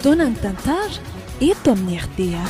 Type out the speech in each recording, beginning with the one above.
Fotoanan'ny tantara eto amin'ny rta.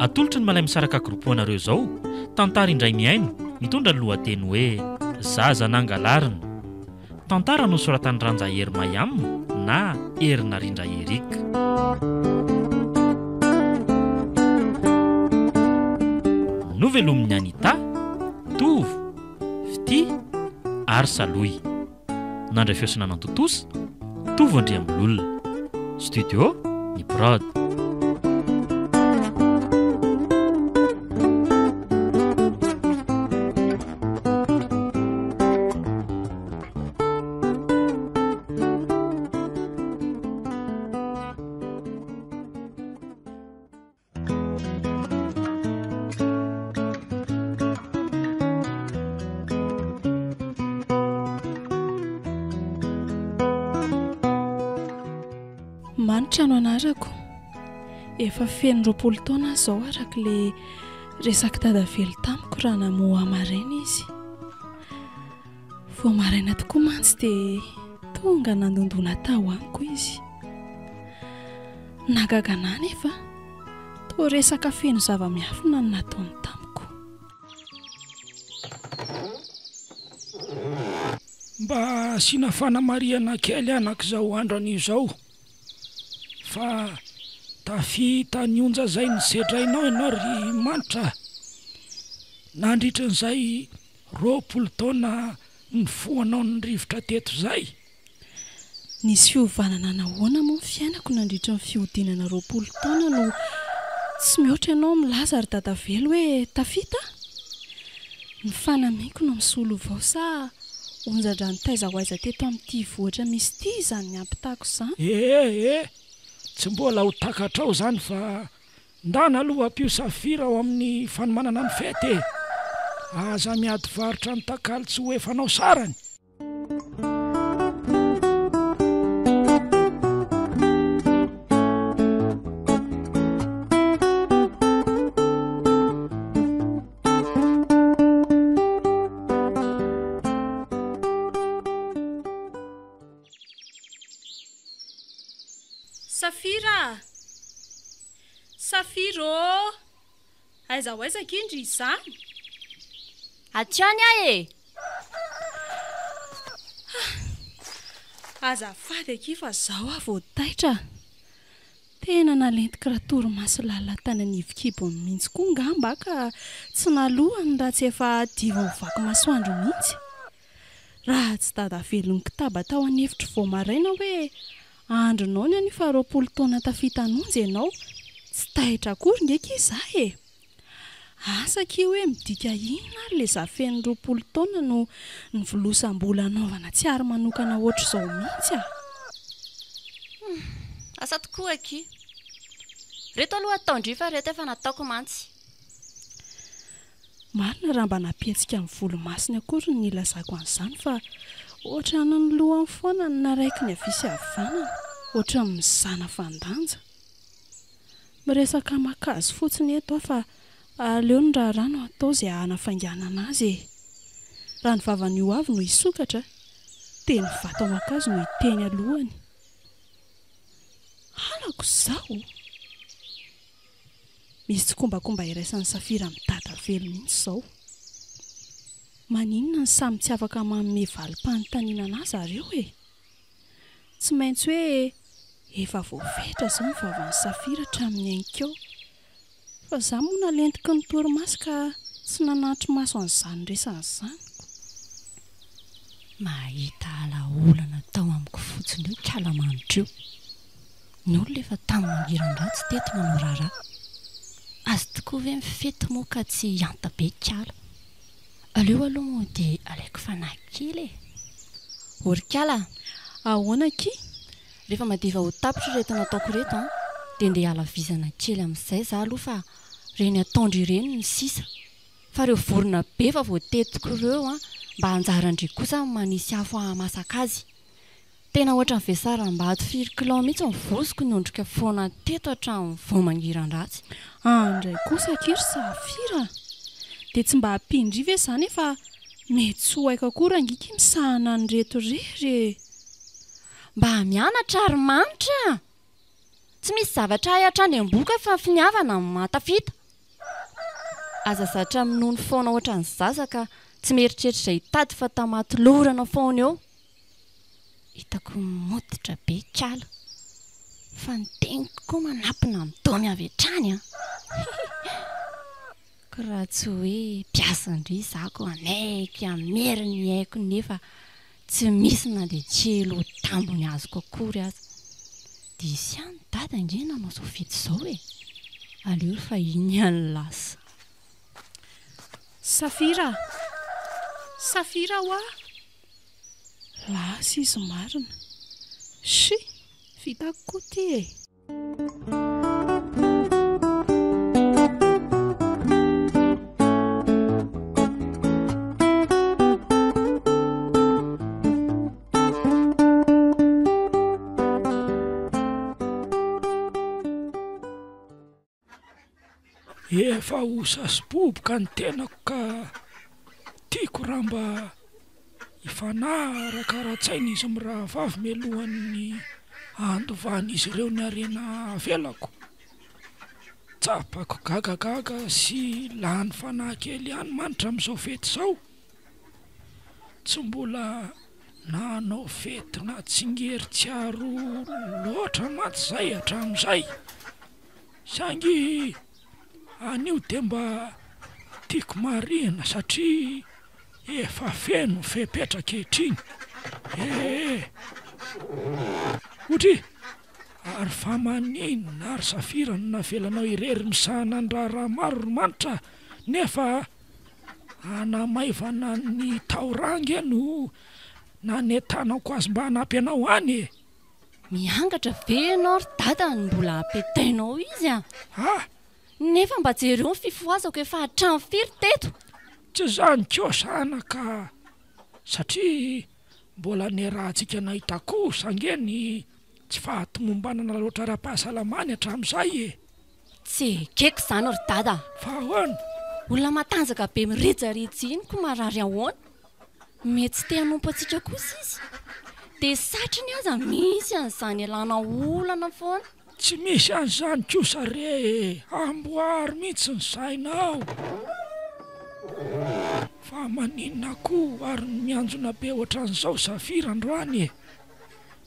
Atolotry ny Malaimisaraka Group ho anareo izao, tantara indray mihaino, mitondra ny lohateny hoe Zaza nangalarina. Tantara nosoratan'i Ranja Hery Mayam na Hery Narindra Eric. Novelomin'i Anita, Tovo, Fitia ary Salohy. Nandray feo sy nanantontosa, Tovo Andriambololona. Studio, Ny Prod. Manitra no anarako. Efa feno 20 taona aho izao araka ilay resak'i Dadavelo tamiko raha namoha ahy maraina izy. Vao maraina tokoa mantsy dia tonga nandondona tao amiko izy. Nahagaga anà anefa, toa resaka feno zava-miafina no nataony tamiko. Mba asiana fanamarihana kely anaka izao andro anio izao fa tafita ny onja izay nosedrainao ianao ry Manitra a! Nandritran'izay 20 taona nifohanao ny rivotra teto izay. Nisy fiovana nanahoana moa ny fiainako nandritra ny fihodinana 20 taona no tsy mihoatra ianao milaza ry Dadavelo hoe tafita? Ny fanamiako no misolo vao sa onjan-drano taiza ho aiza teto amin'ity vohitra misy ity izany niampitako izany? Ee ee, tsy mbola ho takatrao izany fa Ndana aloha ampio safira ao amin'ny fanomanana ny fety e! Aza miady varotra ny takalo tsy ho efanao sarany! Safira a! Safira ô! Aiza ho aiza akia ndry izany? Aty ihany aho e! Azafady akia fa zao aho vao taitra a! Tena nalentiky ratorimaso lalina tany anivon-kibony mihitsy koa ngamba aho ka tsy nalohany raha tsy efa diva ho vaky masoandro mihitsy. Raha tsy dadavelon'ny kitaba tao an'efitro vao maraina hoe andronao ny anio fa 20 taona tafita an'onja ianao, tsy taitra akory nge ki za e! Asa akia hoe midika inona ary le za feno 20 taona no nivolosam-bola hanaovana tsiary manokana ohatr'izao mihitsy a! Humm, asa tokoa akia. Reto aloha ataon-dry fa reto efa nataoko mantsy. Marina raha mba nampihetsika ny volomasony akory ny nilazako an'izany fa ohatran'ny ny lohany foana no naraiky ny havia sy havanana, ohatran'ny mizana fandanja. Miresaka maka azy fotsiny eto aho fa aleo ny raharaha no atao izay hanafainganana azy e! Raha ny vavan'io avy no hisokatra dia ny vato aman-kazo no hiteny alohany. Halako izao! Misy tsikombakomba iraisan'i Safira amin'i Dadavelo mihitsy izao. Maninona no samy tsy afaka manome valim-panontaniana anà zareo e? Tsy maintsy hoe efa voafetra izao ny vavan'i Safira hatramin'ny ainkeo. Fa izaho moa nalentiky ny torimaso ka tsy nanatri-maso an'izany resany izany. Mahita ala olana tao amiko fotsiny io kalamanitra io. Ny olona efa tany mangiran-dratsy teto nanao raharaha. Azy tokoa ve ny fety moa ka tsy hihanta be kala. Aleo aloha moa dia alaiko fanahy kely e. O ry kala a! Ahoana akia? Rehefa madiva ho tapitra ireto nataoko ireto an, dia ndeha hiala vizana kely amin'izay za aloha fa ireny ataondry ireny no sisa. Fa ireo vorona be efa voatetiko ireo an, mba anjaran-dry kosa ny manisy afo hahamasaka azy. Tena ohatran'ny vesaram-bato firy kilao mihitsy ny vozoko niondrika foana teto hatramin'ny vao mangiran-dratsy. An ndray kosa akia ry Safira a! Dia tsy mba ampian-dry ve izany efa mety tsy ho haiko akory ange ky misahana an'ireto irery e! Mba mianatra ry Manitra a! Tsy misy zavatra hay hatrany am-bohoka fa ny finiavana no mahatafita. Aza zatra minono foana ohatran'ny zaza ka tsy mieritreritra izay hitady fa tamatolorana foana eo. Hitako moditra be kala. Fa ny teniko koa manapina midomy avy hatrany an! Hihi! Ko raha tsy hoe mpiasan-dry za ko hanaiky hamery ny aiko nefa Tsy misy na dia kely ho tambiny azoko akory aza. Diso ihany dada ange nanao izao fety izao e! Aleo fa iny ihany lasa. Safira a! Safira hoa! Lasa izy marina. Shi! Vitako koa ity e! Efa ho sasi-boboka ny tenako ka tiako raha mba hifanaraka ara-tsaina izy mirahavavy mialohan'ny handovan'izy ireo ny harena avelako. Tsapako gagagaga sy lany fanahy kely ihany manitra amin'izao fety izao. Tsy mbola nanao fety na tsingerin-tsiaro loatra mantsy izay hatramin'izay. Saingy anio dia mba tiako marihina satria efa feno ny fepetra ankehitriny ee! Otri! Ary fa maninona ary Safira no navelanao irery misahana ny raharaha maro ry Manitra nefa hanamaivana ny taora ange no nanentanako azy mba hanampy anao any e! Miangatra ve ianao ry dada no mbola ampetainao izy a? Ah! Nefa mba jereo ny fifohazako efa hatramin'ny firy teto? Tsy izany kosa anaka satria mbola niarahantsika nahita kosa ange ny tsy fahatomombanana loatra ara-pahasalamany hatramin'izay e! Tsy ekeko izany ry dada a! Fa ahoana? Olona matanjaka be mirejareja iny ko marary ahoana? Mety tsy te hanompo antsika kosa izy. Dia satriny aza misy an'izany ialana olana foana. Tsy misy an'izany kosa re e! Amboary mihitsy ny sainao. Fa maninona koa ary no mianjona be ohatran'izao Safira androany e?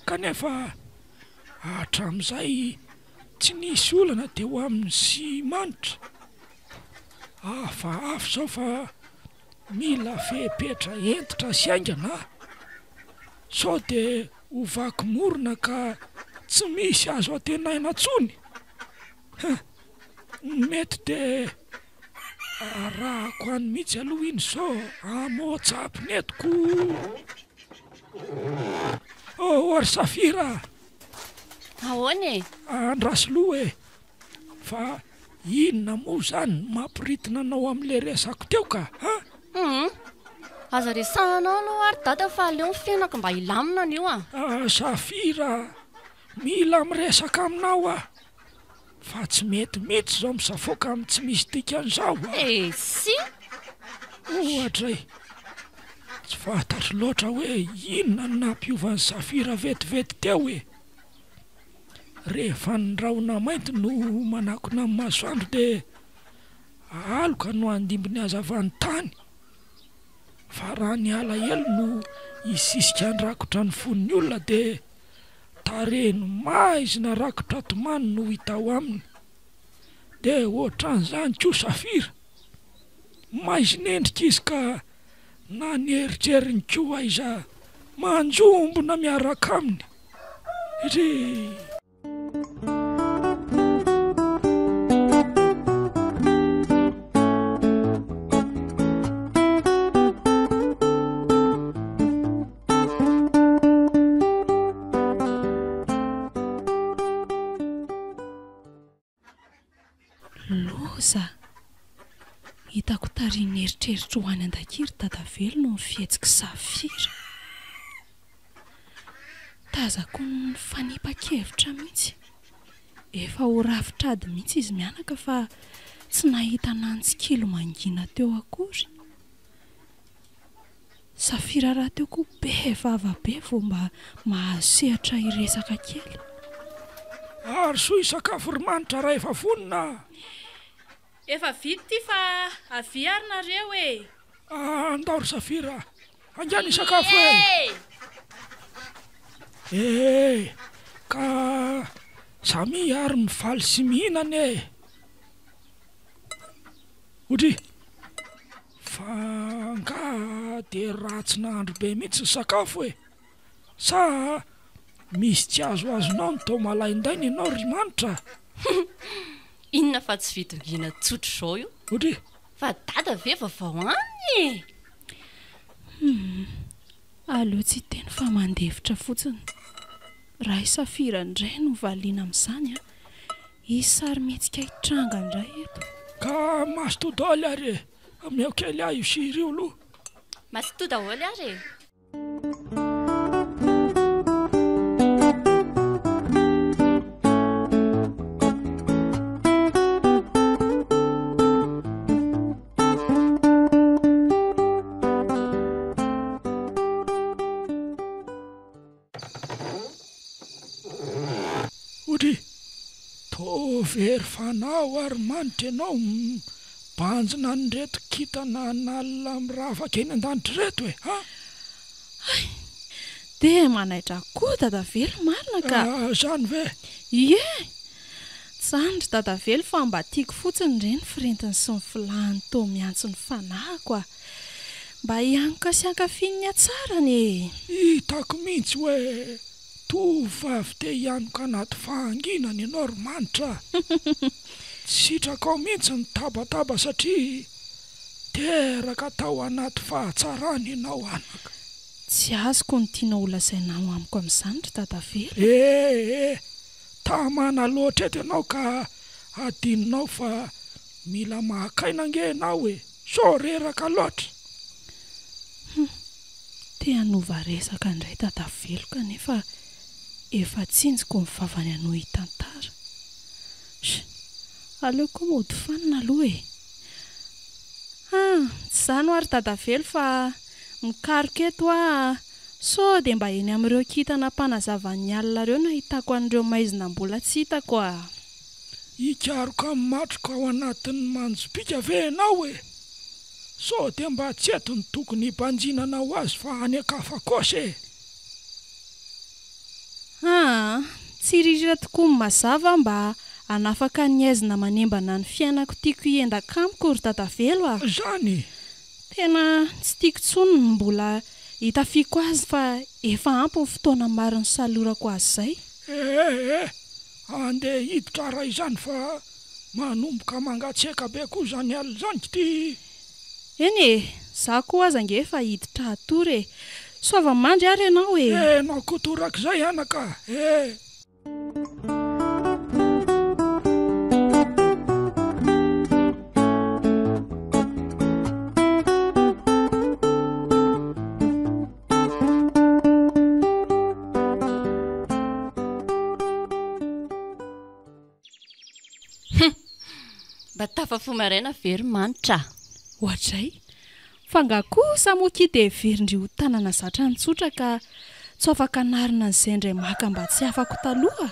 Kanefa hatramin'izay tsy nisy olana teo aminy sy Manitra. Hafahafa izao fa Mila fepetra hentitra sy haingana a! Sao dia ho vaky morona ka tsy misy azo antenaina tsony? Hein! Ny mety dia arahako any mihitsy aloha iny sao hamoatsapy ny entiko! Oh ry Safira a! Ahoana e? Andraso loha e! Fa inona moa izany no mampiritina anao amin'ilay resako teo ka a? Hum. Aza resahana ao aloha ary dada fa aleo ny fiainako mba hilamina anio a. Ah Safira a! Mila miresaka aminao aho fa tsy mety mihitsy izao misafoaka amin'ny tsy misy dikany izao a! Eh si! Ohatra e! Tsy fantatro loatra hoe inona no nampiova an'i Safira vetivety teo e! Rehefa ny rahona mainty no manakona ny masoandro dia aloka no handimby ny hazavan'ny tany. Fa raha ny alahelo no hisisika handrakotra ny fon'ny olona dia tarehiny maizina rakotra tomany no hita ao aminy. Dia ohatran'izany koa Safira. Maizin'endrika izy ka na ny eritreriny koa aiza manjombona miaraka aminy. Ry. aza. Hitako tarihin'ny eritreritro ho any an-dakiry Dadavelo noho ny fihetsik'i Safira. Tazako nifanipa-kevitra mihitsy. Efa ho rafitr'ady mihitsy izy mianaka fa tsy nahita nantsikilo mangina teo akory. Safira rahateo koa be vava be vao mba mahazo sehatra hiresaka kely. Arosoy sakafo ry Manitra raha efa vonona a! Efa vita ity fa avia ary nareo e! Andao ry Safira a! Haingana hisakafo e! E! Ka samia ary mifaly sy mihinana e! Odry! Fa angaha dia ratsy nahandro be mihitsy ny sakafo e! Sa misy tsy azoazonao ny toa malaindaina ianao ry Manitra a! Inona fa tsy fidongina tsotra izao io? Odry! Fa dada ve vaovao any e? Humm, aleo tsy hiteny fa mandefitra fotsiny. Raha i Safira indray no valiana amin'izany an, hisy sarimihetsika hitranga indray eto. Ka mazotoa daholo ary e! Omeo kely ahy io sira io aloha. Mazotoa daholo ary e! Odry! Toa very fanahy ary manitra ianao mibanjina an'ireto kintana an'alina miravaka eny an-danitra ireto e! A! Hay! Dia manaitra koa Dadavelo marina ka! Izany ve? Ie! Tsy izany ry Dadavelo fa mba tiako fotsiny ireny firentiny sy ny filahany toa miantso ny fanahiko a! Mba hianoka sy hankafy ny hatsarany e! Hitako mihitsy hoe tovovavy te hianoka anaty fahanginana ianao ry Manitra a! Tsy sitrakao mihitsy ny tabataba satria teraka tao anaty fahatsarana ianao anaka. Tsy azoko ny tianao holazaina amiko amin'izany ry Dadavelo a! Eh eh! Tamana loatra eto ianao ka adinonao fa mila maka aina ange ianao e! Sao reraka loatra? Hum! Te hanova resaka indray Dadavelo kanefa efa tsinjoko ny vavany hanohy hitantara. Sh! Aleoko mody fanina aloha e! Ah! Tsy izany hoa ry Dadavelo fa mikaroka eto hoa sao dia mba eny amin'ireo kintana mpanazava ny alina ireo no ahitako an'ireo maizina mbola tsy hitako ah! Hikaroka ny matroka ao anatin'ny manjopika ve ianao e? Sao dia mba tsy eto no tokony hibanjinanao azy fa any an-kafa kosa e? Aa, tsiririra tokoa ny mazava mba hanafaka ny haizina manembana ny fiainako tiako hiendaka amiko ry Dadavelo a! Zany? Tena tsy tiako intsony ny mbola hitafiako azy fa efa ampy ny fotoana maro nisalorako azy izay. Eh eh! Andeha hiditra raha izany fa manomboka mangatsiaka be koa izany alina izany k'ty. Eny e, za koa aza ange efa hiditra hatory e. Soava mandry ary ianao e. Enao koa torak'izay anaka e. Hum! Mba tafafoha maraina ve ry Manitra a? Oadray! Fa nga kosa moa ki dia heverin-dry ho tanana zatra nitsotra ka tsy ho afaka hanarina an'izay indray maka mba tsy afako taloha?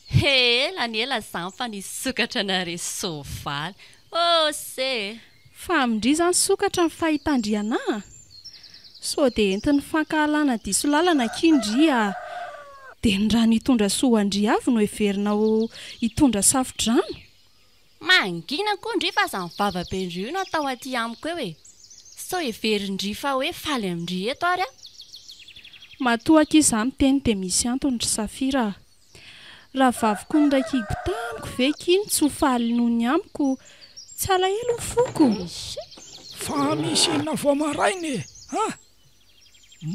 He ela ny ela zany fa nisokatra nare soavaly. Ose e! Fa amin-dry zany sokatra ny fahitan-dry anah? Sao dia entin'ny fankahalana diso lalana akia ndry a! Dia ny rano hitondra soa ho an-dry avy no heverina ho hitondra safo-drano? Mangina koa ndry fa aza mivava be ndry io no atao aty amiko eo e! Sao heverin-dry fa hoe faly amin-dry eto ary aho? Matoa akia za miteny dia misy antony ry Safira a! Rahavaviko niray kibo tamiko ve k'iny tsy ho faly noho ny amiko tsy halahelo ny foko? Fa misy inona vao maraina e! A!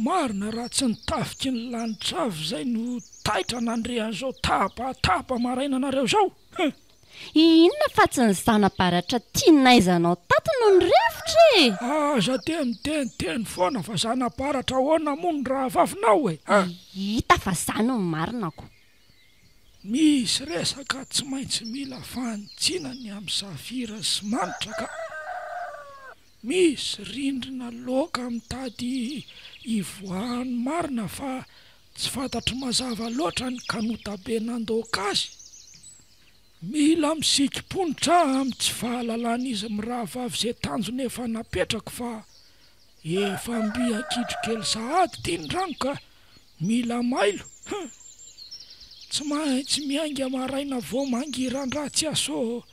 Marina raha tsy ny tafiky ny lanitra avy izay no taitra nandre an'izao tabataba maraina anareo izao! Hum! Inona fa tsy ny zana-baratra tianaizanao tato no nirefotra e! Aza dia miteniteny foana fa zana-baratra ahoana moa ny rahavavinao e! A! Hita fa za no marina ko. Misy resaka tsy maintsy mila fanitsiana ny amin'i Safira sy Manitra ka. Misy rindrina loaka mitady hivoahan'ny marina fa tsy fantatro mazava loatra ny kanotabe nandoaka azy. Mila misikim-ponitra aho amin'ny tsy fahalalan'izy mirahavavy izay tanjona efa napetrako fa efa mby an-kitro kely sahady ity ny rano ka mila mailo hum! Tsy maintsy miainga maraina vao mangiran-dratsy aho sao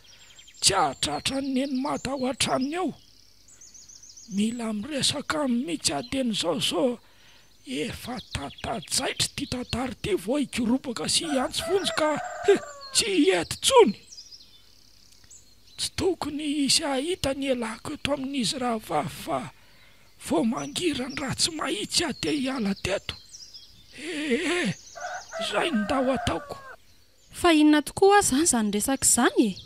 tsy hahatratra an'i Neny Mada ao an-tranony ao. Mila miresaka aminy mihitsy aho dieny izao sao Efa tatajaitra ity tantara ity vao hikoropaka sy hiantso vonjy ka he! tsy hety intsony! Tsy tokony hisy hahita ny elako eto amin'izy rahavavy fa vao mangiran-dratsy mahitsy aho te hiala teto! Ee! Izay no ndao ataoko! Fa inona tokoa aza izany resaka izany e?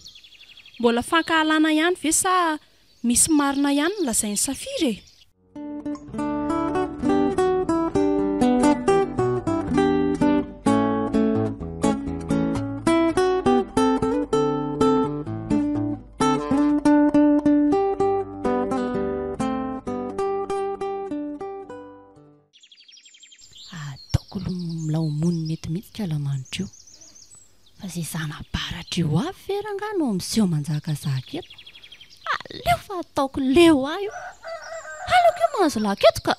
Mbola fankahalana ihany ve sa misy marina ihany ny lazain'i Safira e? Ataoko milao monina eto mihitsy kalamanitra io. Fa ze zana-baratra io avy ve rangaha no miseho manjakazaka eto? Aleo fa ataoko leo ahy io. Halako io mahazo laka eto ka!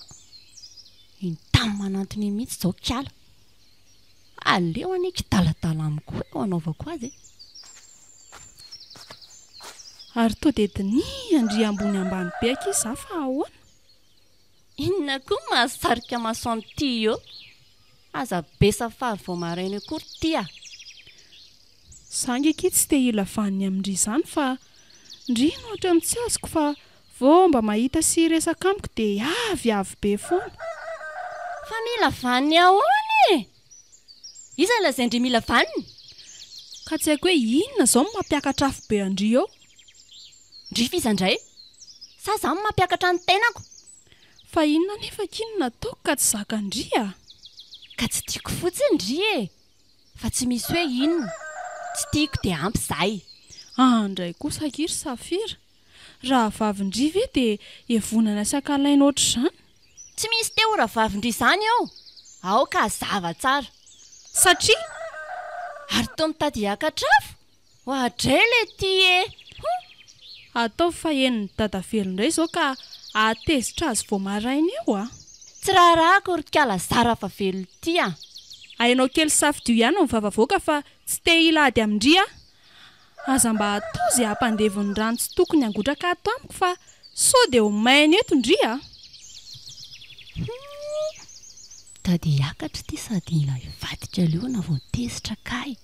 Iny tany manantona iny mihitsy izao kiala. Aleo anie kidaladala amiko eo hanaovako azy e. Ary toa dia dinihan-dry ambony ambany be akia za fa ahoana? Inona koa no mahasarika maso an'ity eo? Aza be safary vao maraina akory ity ah! Za nge akia tsy te hila vaniny amin-dry izany fa ndry no ohatran'ny tsy azoko fa vao mba mahita sy hiresaka amiko dia avy avy be foana. Fa mila vaniny ahoana e? Iza no lazain-dry mila vaniny? Ka tsy haiko hoe inona izao no mampiakatra afo be an-dry eo? Ndry f'iza indray? Sa za no mampiakatra ny tenako? Fa inona anefa akia no nataoko ka tsy zakan-dry a? Ka tsy tiako fotsiny ndry e! Fa tsy misy hoe inona, tsy tiako dia ampy izay. Andray kosa akia ry Safira, rahavavin-dry ve dia evonana sy ankahalaina ohatr'izany? Tsy misy te ho rahavavin-dry izany eo! Aoka hazava tsara. Satria? Ary toa mitady hiakatra afo? Oadray le ty e! Hum! Ataovy fa henon'i Dadavelo indray izao ka hahatezitra azy vao maraina eo a! Tsy raharahako ry kala zara fa velona ity a! Hainao kely safidio ihany ny vavavoaka fa tsy te hila ady amin-dry aho! Aza mba atao ze hampandevy ny rano tsy tokony hangotraka ato amiko fa sao dia ho maina eto ndry a! Hum! Tady hiakatra ity sady hila hivadika liona vao tezitra kay!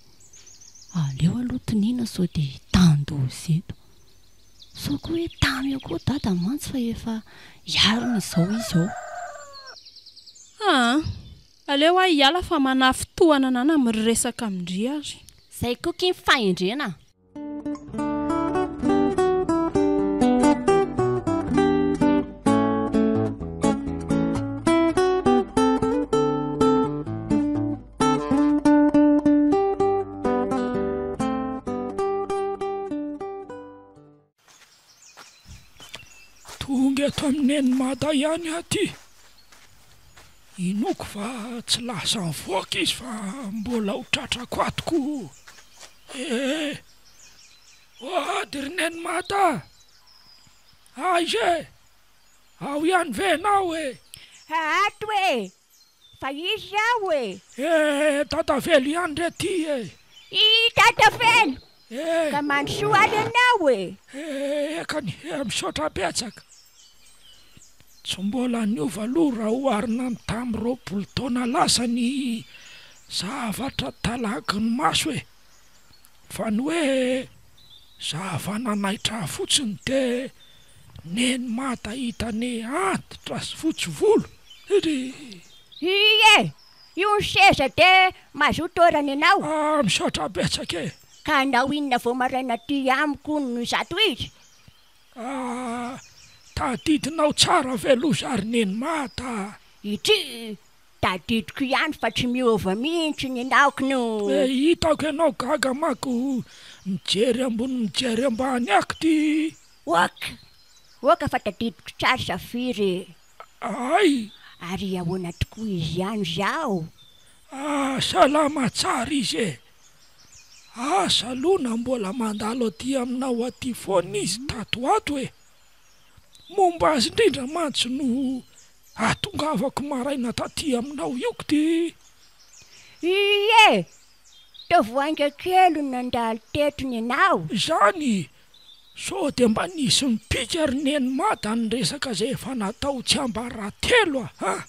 Aleo aloha toniana sao dia hitan-doza eto. Sao koa hoe tamy eo koa dada mantsy fa efa hiarina izao izy ao. Aa! Aleo aho hiala fa manafintohana anà miresaka amin-dry ary. Zay koa ky ny fahendrena. Tonga eto amin'i Neny Mada ihany aho ity. Inoako fa tsy lasa nivoaka izy fa mbola ho tratrako ato ko. Ee! Ody ry Neny Mada a! Aiza e? Ao ihany ve ianao e? Ato e! Fa iza aho e? Eh, Dadavelo ihany re ty e! I Dadavelo! Eh! Ka mandrosoa ary ianao e! Eh, ekany, eh, misaotra betsaka. Tsy mbola niova aloha raha oharina amin'ny tamin'ny 20 taona lasa ny zavatra talaky ny maso e! Fa ny hoe zava-nanaitra ahy fotsiny dia Neny Mada hita ny antitra sy fotsy volo. Ry. Ie! Io ny seza dia mazoto orana ianao. Ah, misaotra betsaka e! Ka hanao inona vao maraina aty amiko hono izato izy? Ah, tadidinao tsara ve loza ry Neny Mada? Ity, tadidiko ihany fa tsy miova mihitsy ny naoko no. Eh, hitako ianao gaga manko mijery ambony mijery ambany ako ty. Ok, ok fa tadidiko tsara Safiry e. Ay! Ary ahoana tokoa izy ihany izao? Ah, salama tsara izy e! Asa aloha na mbola mandalo aty aminao aty foana izy tato ho ato e! Momba azy indrindra mantsy no ahatongavako maraina taty aminao io k'ty! Ie! Toa voainga kely no nandalo teto nenao! Izany! Sao dia mba nisy nipika ry neny mada ny resaka izay efa natao tsiambaratelo a!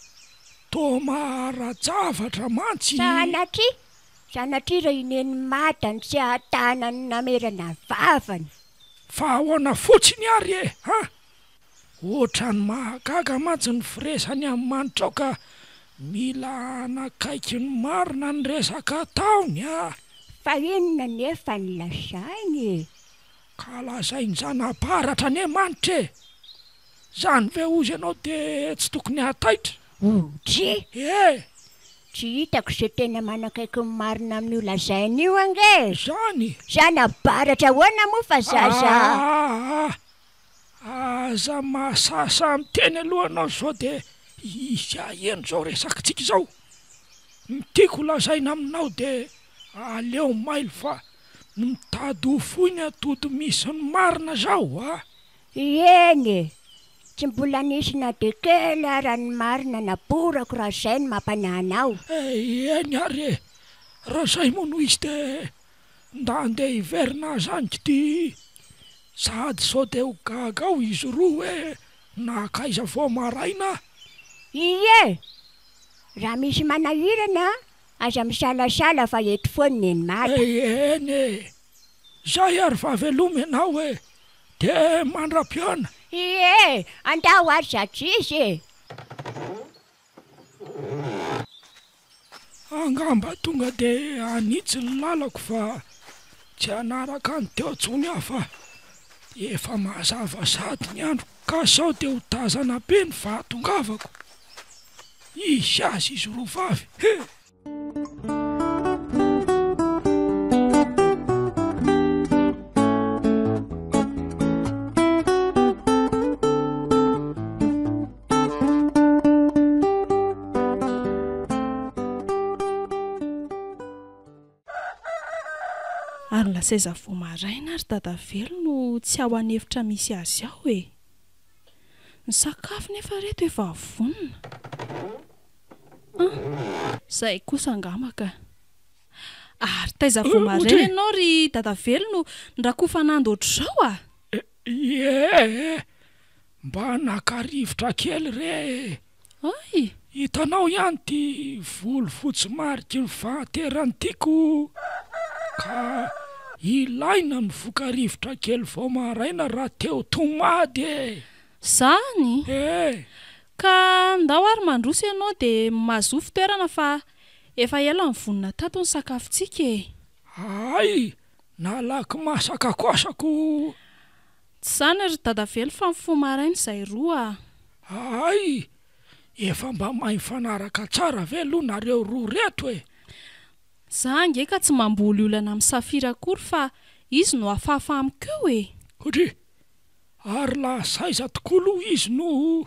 Toa mahara-javatra mantsy! Sanatria! Sanatria raha i Neny Mada no tsy ahatana ny namerana ny vavany. Fa ahoana fotsiny ary e! An! Ohatran'ny mahagaga mantsy ny firesany amin'i Manitra ao ka mila hanakaiky ny marina ny resaka ataony a! Fa inona anefa no lazainy e? Ka lazain'i Zanabaratra anie Manitra e! Zany ve hozy ianao de tsy tokony hahataitra? Odry! E! Tsy hitako izay tena manakaiky ny marina amin'io lazainy io ange e! Zany? Zanabaratra ahoana moa fa zaza. Aa! Aza mahasahisahy miteny aloha ianao sao de hisy haheno izao resakitsika izao. Ny tiako lazaina aminao de aleo mailo fa mitady ho foy ny atody misy ny marina zao a! Eny e! Tsy mbola nisy na dia kely ara ny marina naborako raha izay no mampanahy anao. Eny ary e! Raha izay moa no izy dia nda andeha hiverina aza any k'ty sady sao dia ho gaga ao izy roa hoe nankaiza vao maraina. Ie! Raha misy manahirana aza misalasala fa eto foana Neny Mada. Eny e! Zay ary fa veloma ianao e! De mandra-pihaona! Ie! Andao ary zatrisy e! Angamba tonga de hanitsy ny lalako fa tsy hanaraka ny teo tsony aho fa efa mazava sady ny andro ka sao de ho tazana be ny fahatongavako. Hisy azy izy roa vavy he! Ary lasa aiza vao maraina ary Dadavelo no tsy ao an'efitra misy azy ao e! Ny sakafo nefa reto efa vonona. An! Zay kosa angamba ka. Ary taiza vao maraina ianao ry Dadavelo no nirakofan'ando ohatr'izao a? Ie! Mba naka rivotra kely re e! Ay! Hitanao ihany ity volo fotsy mariky ny fahanterany ity ko! Ka ilaina mivoka rivotra kely vao maraina raha te ho tomady e! Zany? E! Ka ndao ary mandroso ianao dia mahazoa fitoerana fa efa ela nivonona tato ny sakafontsika e! Hay! Nalaky masaka kosa ko! Tsy izany ry Dadavelo fa mifoha maraina izay roa a! Hay! Efa mba mahay mifanaraka tsara ve aloha nareo roa reto e! Za ange ka tsy mamboly olana amin'i Safira akory fa izy no hafahafa amiko eo e! Odry! Ary lasa aiza tokoa aloha izy no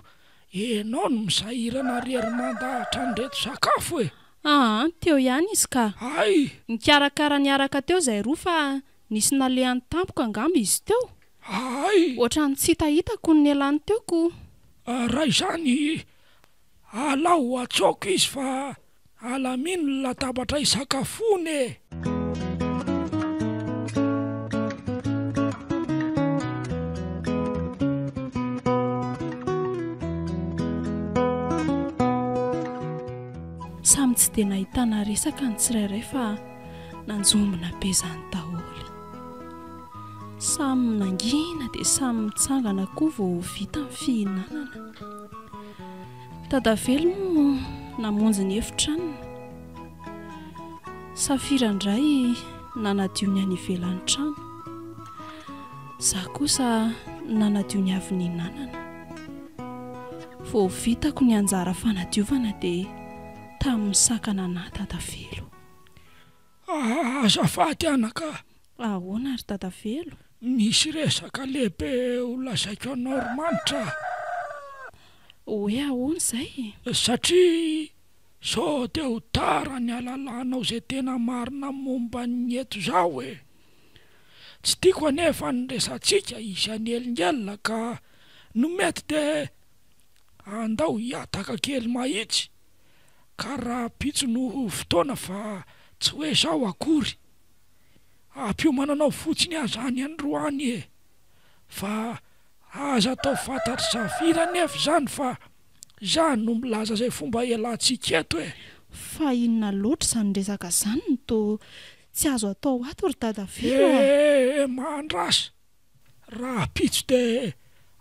enao no misahirana rery mandahatra an'ireto sakafo e! Aa, teo ihany izy ka. Hay! Nikarakara niaraka teo izay roa fa nisy nalehany tampoka angamba izy teo. Hay! Ohatran'ny tsy hitahitako ny nialany teo ko. Raha izany, alao atsoako izy fa Alamino ny latabatra hisakafoana e! Samy tsy dia nahitana resaka ny tsirairay fa nanjombona be izany daholo. Samy nangina dia samy nitsangana koa vao vita ny fihinanana. Dadavelo moa namonjy ny efitranony. Safira indray. nanadio ny any ivelan'ny trano. Izaho kosa nanadio ny avy nihinanana. Vao vitako ny anjara fanadiovana dia tamin'ny sakana anà Dadavelo. Azafady anaka a! Ahoana ry Dadavelo? Misy resaka lehibe ho lazaiko anao ry Manitra a! Hoe ahoana izay? Satria sao dia ho tara ny halalanao izay tena marina momba ny eto izao e! Tsy tiako anefa ny resatsika hisy hanelingelina ka no mety dia andao hihataka kely mahitsy ka rahampitso no fotoana fa tsy hoe izao akory. Ampiomananao fotsiny aho zany androany e! Fa aza atao fantatr'i Safira anefa izany fa za no milaza izay fomba hialantsika eto e! Fa inona loatra izany resaka izany no toa tsy azo atao ato ry Dadavelo a! Eh! Mahandrasa! Rahampitso dia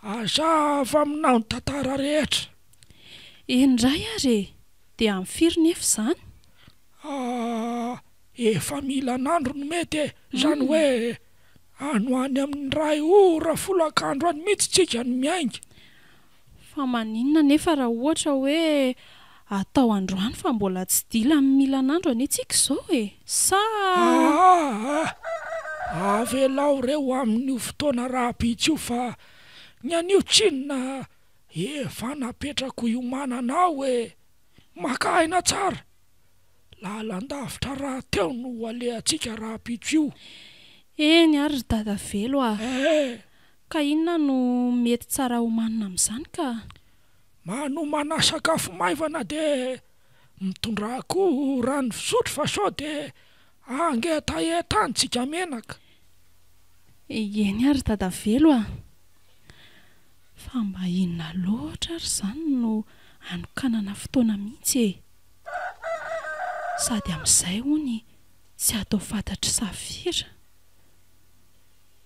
hazava aminao ny tantara rehetra. Eny indray ary e! Dia amin'ny firy nefa izany? Ah! Efa milan'andro no mety e! Izany hoe any ho any amin'ny iray ora folakandro any mihitsy tsika no miainga. Fa maninona anefa raha ohatra hoe atao androany fa mbola tsy dila amin'ny milan'andro anie tsika izao e! Sa. Aa! Avelao re ho amin'io fotoana rahampitso io fa ny anio tsinona efa napetrako hiomanana ao e! Maka aina tsara! Lalan-davitra rahateo no ho alehantsika rahampitso io. Eny ary ry Dadavelo a! Eh! Ka inona no mety tsara homanina amin'izany ka? Manomana sakafo maivana dia mitondrà koa rano fisotro fa sao dia hangetaheta any tsika menaka. Eny ary ry Dadavelo a! Fa mba inona loatra ary izany no hanokanana fotoana mihitsy e? Sady amin'izay hono tsy atao fantatr'i Safira.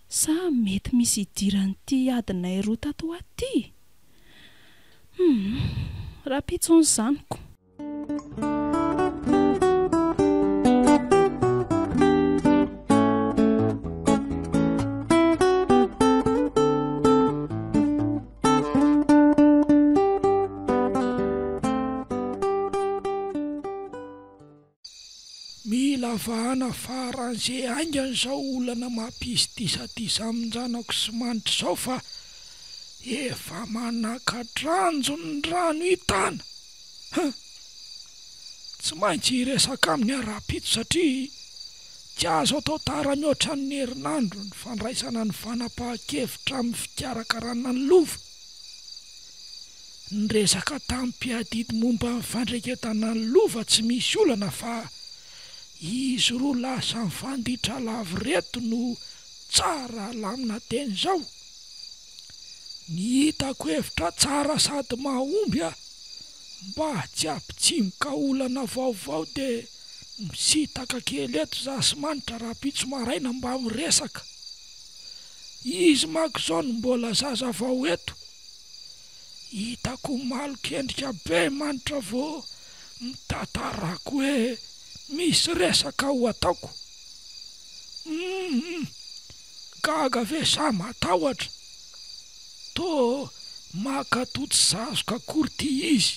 Sa mety misy idiran'ity adinay roa tato ho ato ity? Humm, rahampitso ny zaniko. Mila vahana faran'ze haingana izao olana mampisy disadisa amin-janako sy Manitra izao fa efa manaka-dranjo ny rano hitana! Huh! Tsy maintsy hiresaka aminy aho rahampitso satria tsy azo atao tara mihoatra ny herinandro ny fandraisana ny fanapahan-kevitra amin'ny fikarakarana ny lova. Niresaka tamin'ny mpiadidy momba ny fandreketana ny lova tsy misy olana fa izy roa lasa mifanditra lavo reto no tsara alamina teny izao. Ny hitako hevitra tsara sady mahomby a! Mba tsy hampitsimoka olana vaovao de misitaka kely eto za sy Manitra rahampitso maraina mba miresaka. Izy manko zao no mbola zaza vao eto. Hitako malok'endrika be Manitra vao mitantarako hoe misy resaka ho ataoko. Humm! Gaga ve sa matahotra? Toa maka toa tsy sazoka akory ty izy.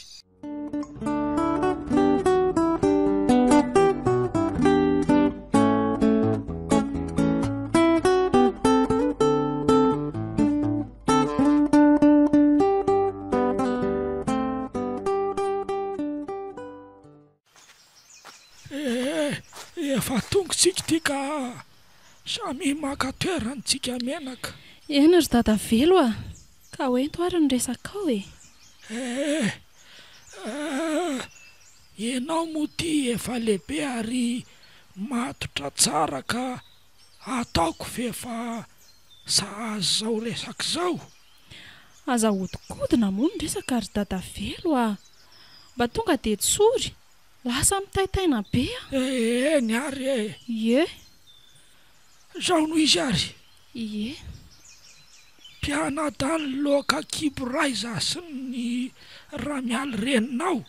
Eh, efa tonga tsika ity ka samia maka toerana tsika menaka. Eny ry Dadavelo a! Ka hoento ary ny resakao e! Eh, eh, ianao moa ity efa lehibe ary matotra tsara ka ataoko f'efa sahaza izao resaka izao. Aza ahodikodina moa ny resaka ry Dadavelo a! Mba tonga dia tsory, lasa mitaintaina be a! Eny ary e! Ie. Zao no izy ary. Ie. Mpianadahy loaka kibo ray za sy ny Ramialy reninao.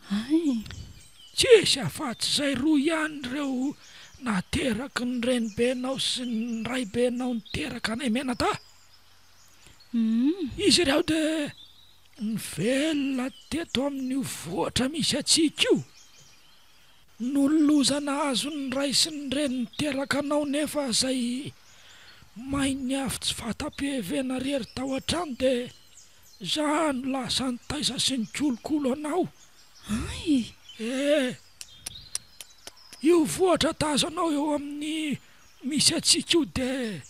Hay. Tsisy afatsy zay roa ihany ireo Nateraky ny renibenao sy ny raibenao niteraka anay mianadahy. Izy ireo dia nivelona teto amin'io vohitra misy antsika io. Noho ny loza nahazo ny ray sy ny reny niteraka anao nefa izay main'ny afo tsy fanta-pihevena rery tao an-trano dia za no lasa nitaiza sy nikolokolo anao. Hay! Eh! Io vohitra tazanao eo amin'ny misy antsika io dia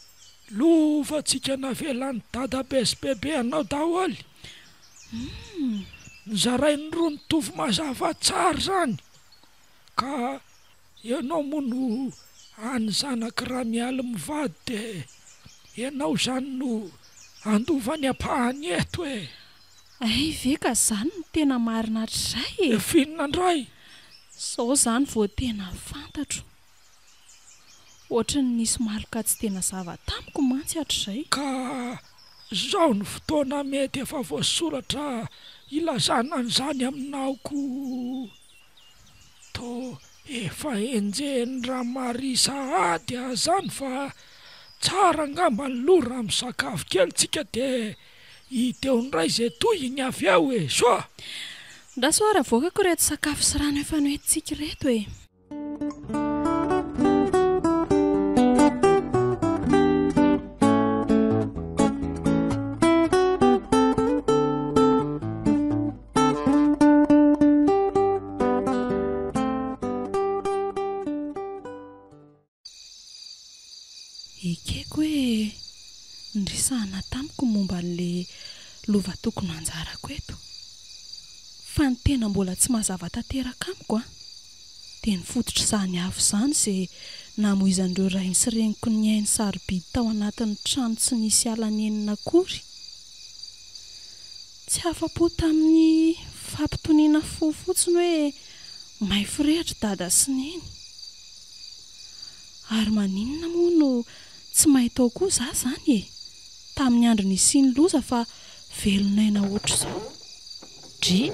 lovantsika navelan'i dadabe sy bebe anao daholo. Nozarainy roa nitovy mazava tsara izany ka ianao moa no any zanak'i Ramialy mivady dia ianao izany no handova ny ampahany eto e! Hay ve ka izany no tena marina hatrizay e! F'inona indray? Zao izany vao tena fantatro. Ohatry ny nisy maloka tsy dia nazava tamiko mantsy hatrizay. Ka zao no fotoana mety efa voasoratra hilazana an'izany aminao ko. Toa efa enjehin'i Ramaria sahady aho zany fa tsara angamba ny loha raha misakafo kely tsika dia Hita eo indray izay tohiny avy eo e! Soa! Ndraso ary avoakako ireto sakafo sy rano efa noentintsika ireto e! Ekeko hoe niresahana tamiko momba an'ilay lova tokony ho anjarako eto. Fa ny tena mbola tsy mazava tanteraka amiko an, dia ny fototr'izany afo izany izay namoizan'ireo rainy sy reniko ny ainy sarobidy tao anatin'ny trano tsy nisy ala nenina akory. Tsy afa-po tamin'ny fampitoniana fo fotsiny hoe may forehitra dada sy neny. Ary maninona moa no tsy may tao koa za zany e? Tamin'ny andro nisian'ny loza fa velon'aina ohatr'izao. Dry,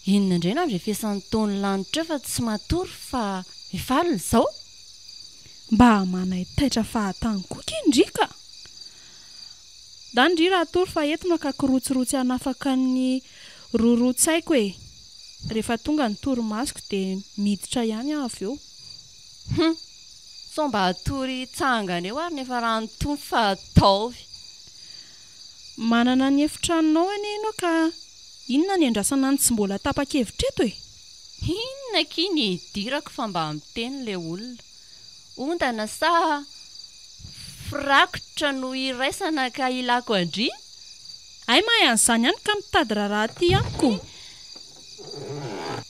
inona indray no andrefesan'ny taon'ny lanitra eo fa tsy matory fa efa alina izao? Mba manaitaitra fahatany koa ky ndry ka! Ndany ndry raha hatory fa eto maka kirotsirotsy hanafaka ny roroa-tsaiko e! Rehefa tonga ny torimasoko dia miditra ihany aho avy eo. Hum! Sao mba hatory hitsangana eo ary nefa raha ny Tompo fa ataovy. Manana ny efitranonao anie ianao ka inona ny andrasana ny tsy mbola tapa-kevitra eto e? Inona akia ny hidirako fa mba miteny le olona. Ondana sa firakotra no iraisana ka ilako an-dry? Hay mahay an'izany ihany ka mitady raharaha aty amiko.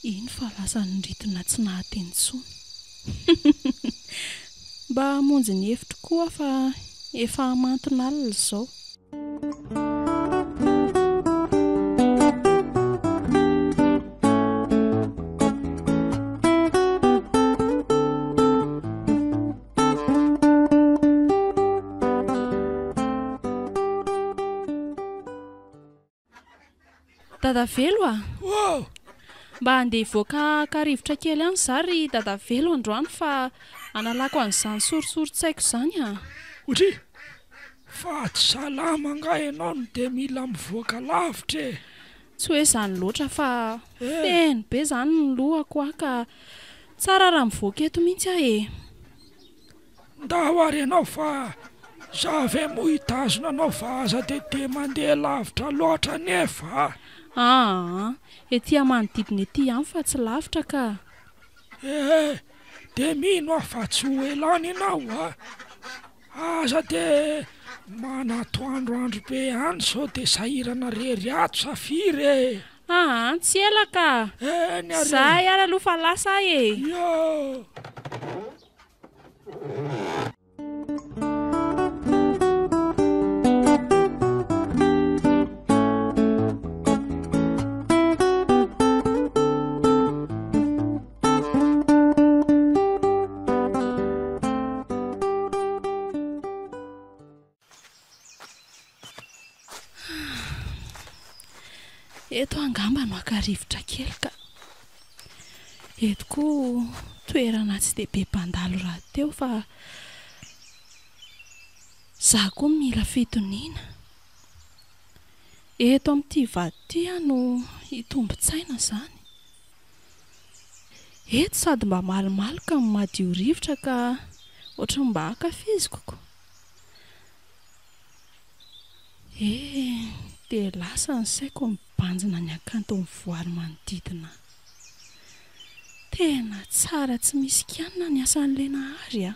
Iny fa lasa niritina tsy nahateny intsony. Mba hamonjy ny efitro koa aho fa efa hamantona alina izao. Dadavelo a! Oh! Mba handeha hivoaka haka rivotra kely any za ry Dadavelo androany fa analako an'izany sorisorin-tsaiko izany a! Otri! Fa tsy salama angaha ianao no dia mila mivoaka lavitra e! Tsy hoe izany loatra fa feno be izany ny lohako aho ka tsara raha mivoaka eto mihitsy aho e! Ndao ary ianao fa za ve moa hitazona anao fa aza de de mandeha lavitra loatra anefa a! Aa, ety amanodidina ety ihany fa tsy lavitra ka! Ee, de mino aho fa tsy ho ela any ianao a! Aza de manatoandroandro be any sao de sahirana rery ato Safiry e! Aa, tsy ela ka! Eny ary e! Zay ary aloha fa lasa aho e! Ioo! Eto angamba no haka rivotra kely ka. Eto koa toerana tsy dia be mpandalo rahateo fa za koa mila fitoniana. Eto amin'ity vato ity aho no hitombin-tsaina izany. Eto sady mba malomaloka no madio rivotra ka ohatran'ny mba ankafiziko ko. Eh, dia lasa ny saiko mibanjina ny hakanton'ny voary manodidina ahy. Tena tsara tsy misy kianina ny asan'ilay Nahary a!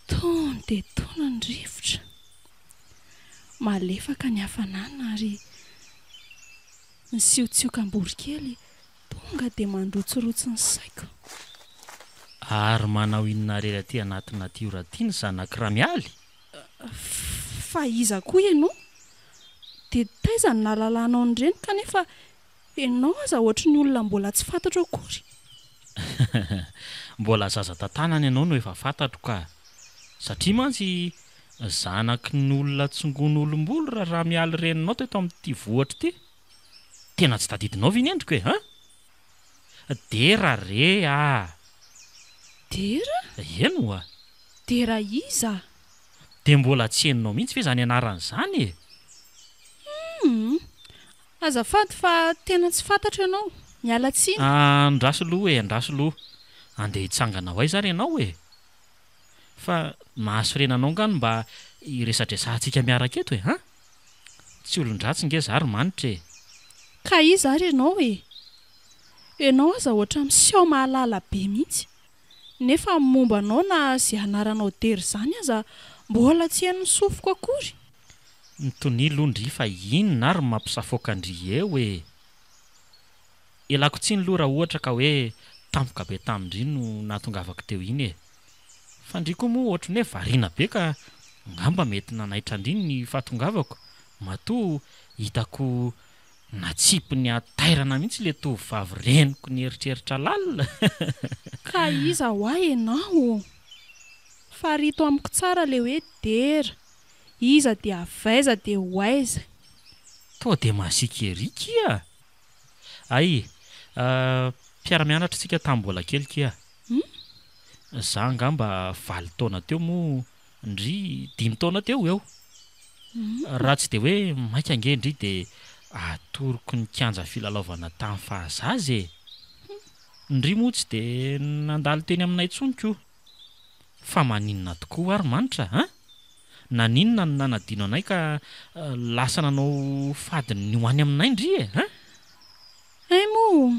Tony dia tony ny rivotra. Malefaka ny hafanana ary ny siotsioka-borikely tonga dia mandrotsirotsy ny saiko. Ary manao inona irery aty anaty natiora aty ny zanak'i Ramialy? Fa iza koa ianao? Dia taiza no nahalalanao an'ireny kanefa ianao aza ohatry ny olona mbola tsy fantatro akory? Mbola zaza tantanana ianao no efa fantatro ka! Satria mantsy zanaky ny olona tsongon'olom-bolo ra Ramialy reninao teto amin'ity vohitra ity. Tena tsy tadidinao ve ny endriko e? An? Dera re ah! Dera? Eny oa! Dera iza? Dia mbola tsy henonao mihitsy ve izany anarana izany e? Humm! Azafady fa tena tsy fantatro ianao. Miala tsiny. Andraso aloha e, andraso aloha. Andeha hitsangana ho aiza ary ianao e? Fa mahasorena anao nga no mba hiresadresahantsika miaraka eto e, an? Tsy olon-dratsy nge za ry Manitra e! Ka iza ary ianao e? Ianao aza ohatra miseho mahalala be mihitsy. Nefa ny momba anao na ze anaranao Dera izany aza mbola tsy henon'ny sofiko akory. Mitonia aloha ndry fa inona ary no mampisafoaka an-dry eo e! Ialako tsiny aloha raha ohatra ka hoe tampoka be tamin-dry no nahatongavako teo iny e! Fa ndry koa moa ohatry ny hoe variana be ka ngamba mety nanaitra an-dry ny fahatongavako matoa hitako natsipy ny hatairana mihitsy le tovovavy reniko nieritreritra lalina. Ka iza hoa ianao? Farito amiko tsara le hoe Dera, iza dia avy aiza dia ho aiza? Toa dia masiaka ery kia! Hay, mpiara-mianatra isika tamin'ny mbola kely kia. Za angamba valo taona teo moa ndry dimy taona teo ho eo. Raha tsy dia hoe maika ange ndry dia atoroko ny kianja filalaovana tamin'ny fahazaza e! Ndry moa tsy dia nandalo teny aminay intsony ko. Fa maninona tokoa ary Manitra an? Naninona no nanadino anay ka lasa nanao fady ny ho any aminay ndry e? An? Hay moa!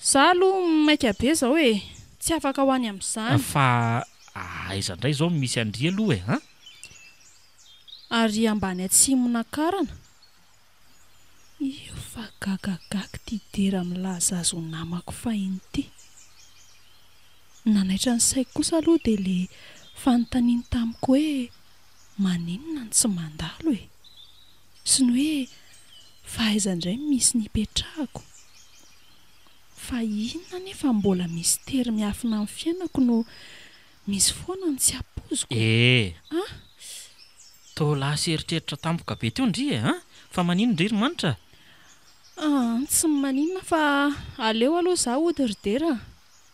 Za aloha maika be zao e! Tsy afaka ho any amin'izany. Fa aiza indray izao no misy an-dry aloha e? An? Ary ambany atsimo nakarana. Io fa gagagaga ity Dera milaza azy ho namako fahiny ity. Ny nanaitra ny saiko kosa aloha dia ilay fanontaniany tamiko hoe maninona no tsy mandalo e? Sy ny hoe fa aiza indray no misy ny hipetrahako? Fa inona anefa no mbola mistery miafina amin'ny fiainako no misy foana ny tsy ampoiziko e? Eh! Ah! Toa lasa eritreritra tampoka be teo ndry e an! Fa maninona ndry ry Manitra? Ah, tsy maninona fa aleo aloha za hody ry Dera a!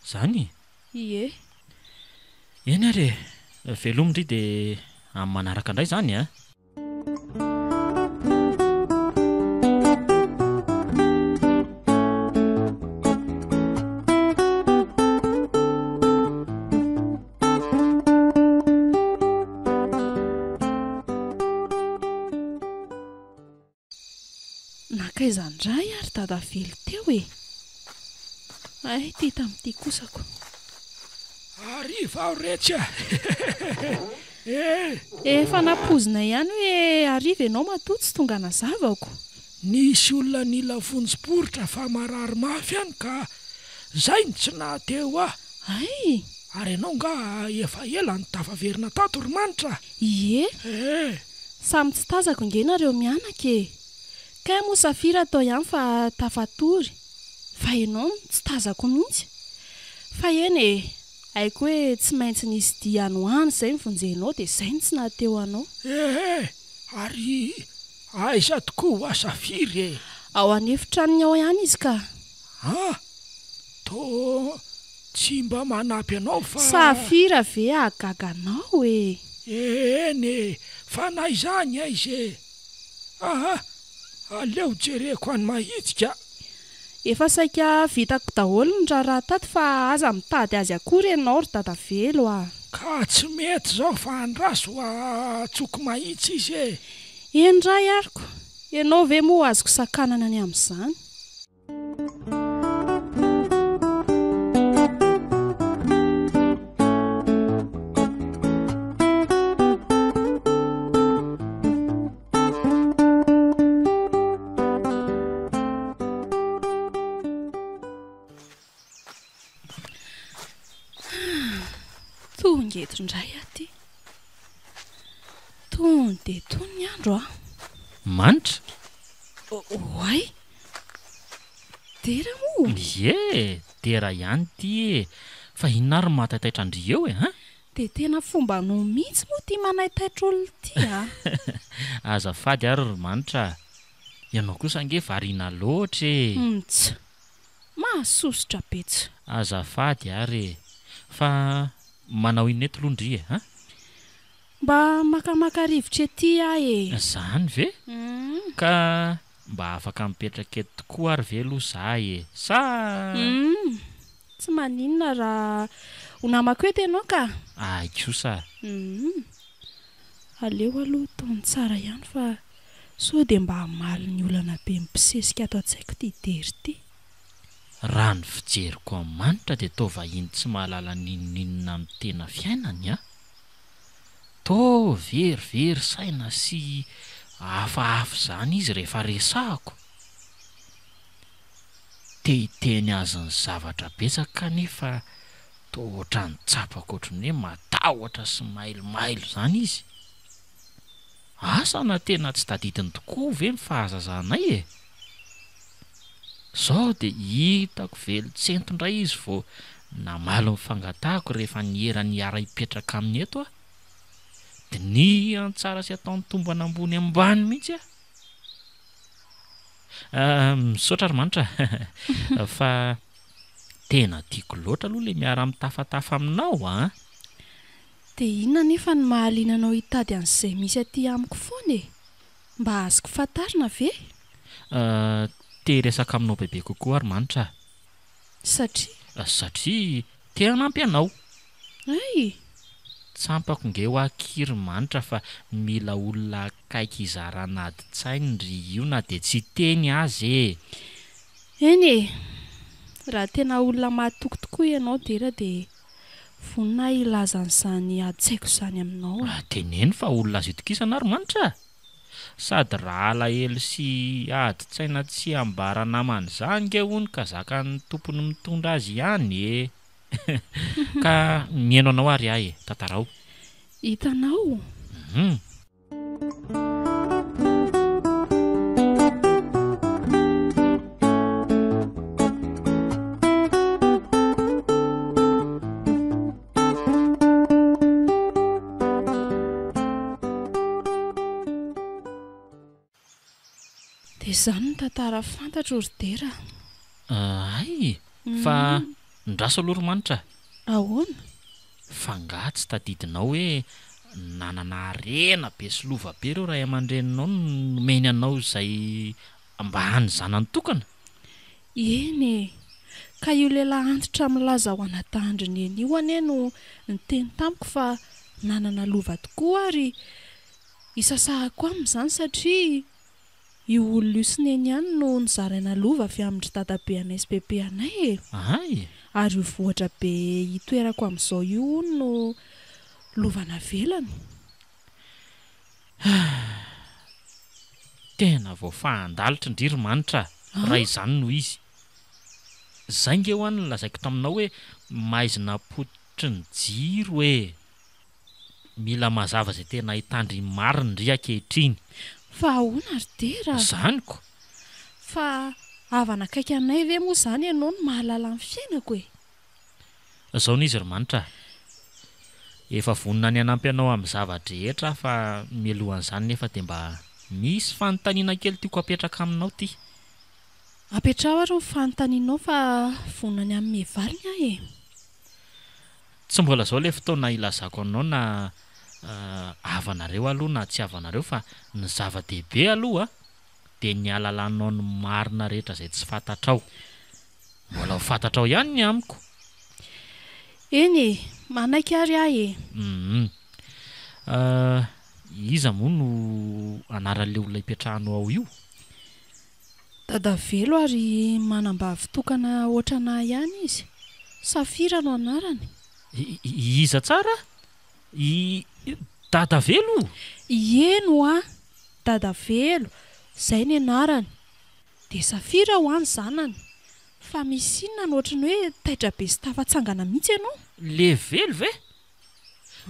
Zany? Ie. Eny ary e! Veloma ndry dia amin'ny manaraka indray izany a! Nankaiza indray ary Dadavelo teo e? Hay ity tamin'ity kosako. Hariva aho retsy a! Eh! Efa nampoizinay ihany hoe hariva ianao matoa tsy tonga nazavako. Nisy olona nila vonjy poritra fa marary mafy any ka zay no tsy nahateo ahy. Hay! Ary ianao nga efa ela no tafaverina tato ry Manitra a! Ie! Eh! Samy tsy tazako nge nareo mianaka e! Kay moa Safira tao ihany fa tafatory, fa ianao no tsy tazako mihitsy. Fa eny e! Haiko hoe tsy maintsy nisy dia any ho any izay nivonjenao dia izay no tsy nahateo anao. Eh! Ary aiza tokoa hoa Safiry e? Ao an'efitranony ao ihany izy ka. Ah! Toa tsy mba manampy anao fa. Safira ve hahagaga anao e? Eny e, fa na izany aiza e! Aha, aleo jereko any mahitsy ka. Efa saika vitako daholo ny raharaha tato fa aza mitady azy akory ianao ry Dadavelo a! Ka tsy mety izao fa andraso atsoko mahitsy izy e! Eny ray ariko, ianao ve moa azoko sakanana ny amin'izany? Tonga eto indray aho ity. Tony dia tony ny andro a. Manitra? Oay! Dera moa? Ie, dera ihany ity e! Fa inona ary no mahataitaitra an-dry eo e, an? Dia tena fombanao mihitsy moa ity manaitaitra olona ity a! Azafady ary ry Manitra a! Ianao kosa ange variana loatra e! Mts! Mahasosotra be tsy! Azafady ary e! Fa manao inona eto aloha ndry e, an? Mba makamaka rivotra ety aho e! Zany ve? Ka mba afaka mipetraka eto tokoa ary ve aloha za e? Sa. Humm! Tsy maninona raha ho namako eto ianao ka! Ay kosa! Humm! Aleo aloha tony tsara ihany fa sao dia mba hamaly ny olana be mibosesika ato an-tsaiko ity Dery ity. Raha ny fijeriko an'i Manitra dia toa vahiny tsy mahalala n'inon'inona amin'ny tena fiainany an! Toa verivery saina sy hafahafa izany izy rehefa resahako. Te hiteny azy ny zavatra betsaka kanefa toa ohatran'ny tsapako ohatran'ny hoe matahotra sy mailomailo izany izy. Asa na tena tsy tadidiny tokoa ve ny fahazazanay e? Zao dia hitako velon-tsento indray izy vao namaly ny fangatahako rehefa niera ny hiara-hipetraka aminy eto aho. Dinihany tsara sy ataony tombana ambony ambany mihitsy aho. Ah, misaotra ry Manitra fa tena tiako loatra aloha ilay miara-mitafatafa aminao an! Dia inona anefa no mahaliana anao hitady an'izay misy aty amiko foana e? Mba azoko fantarina ve? Te hiresaka aminao bebe kokoa aho ry Manitra a! Satria? Satria te hanampy anao. Hay! Tsampako nge hoa akia ry Manitra fa mila olona akaiky hizarana adin-tsainy ry io na dia tsy hiteny aza e! Eny e! Raha tena olona mahatoky tokoa ianao Dera dia vonona aho hilaza an'izany adin-tsaiko izany aminao e! Teneno fa olona azo itokisana aho ry Manitra a! Sady raha alahelo sy adin-tsaina tsy ambara namana izany nge hono ka zakan'ny tompony mitondra azy ihany e! Ka mihaino anao ary aho e! Tantarao. Hitanao? Hum. Dia izany no tantara fantatro ry Dera a. Hay! Fa ndraso aloha ry Manitra a! Ahoana? Fa angaha tsy tadidinao hoe nanana harena be sy lova be ireo ray aman-dreninao nomeny anao izay mba hany zanany tokana? Eny e! Ka io lehilahy antitra milaza ho anadahin-dry Neny io anie no niteny tamiko fa nanana lova tokoa ary isasahako aminy izany satria io olona io sy Neny ihany no nozaraina lova avy amin-dry dadabe anay sy bebe anay e! Hay! Ary io vohitra be itoerako amin'izao io hono no lova navelany. Tena voafahan-dalitra ndry ry Manitra a! Raha izany no izy. Zay nge hoa no lazaiko taminao hoe maizina pototry ny jiro e! Mila mazava izay tena ahitandry marina ndry ankehitriny. Fa ahoana ry Dera a? Zany ko! Fa havana akaiky anay ve moa izany ianao no mahalala ny fiainako e? Zao ny izy ry Manitra a! Efa vonona ny hanampy anao amin'ny zava-drehetra aho fa mialohan'izany nefa dia mba misy fanontaniana kely tiako hapetraka aminao ity. Apetraho ary ny fanontanianao fa vonona ny hanome valiny aho e. Tsy mbola izao ilay fotoana hilazako anao na havanareo aloha na tsy havanareo fa ny zava-dehibe aloha dia ny hahalalanao ny marina rehetra izay tsy fantatrao. Mbola ho fantatrao ihany ny amiko. Eny e, manaiky ary aho e. Hum. Iza moa no anaran'ilay olona ipetrahanao ao io? Dadavelo ary manambavy tokana ohatran'ahy ihany izy. Safira no anarany. Iza tsara? I Dadavelo? Ieny hoa! Dadavelo, izay ny anarany. Dia Safira hoa ny zanany. Fa misy inona no ohatry ny hoe taitra be sy tafatsangana mihitsy ianao? Levelo ve?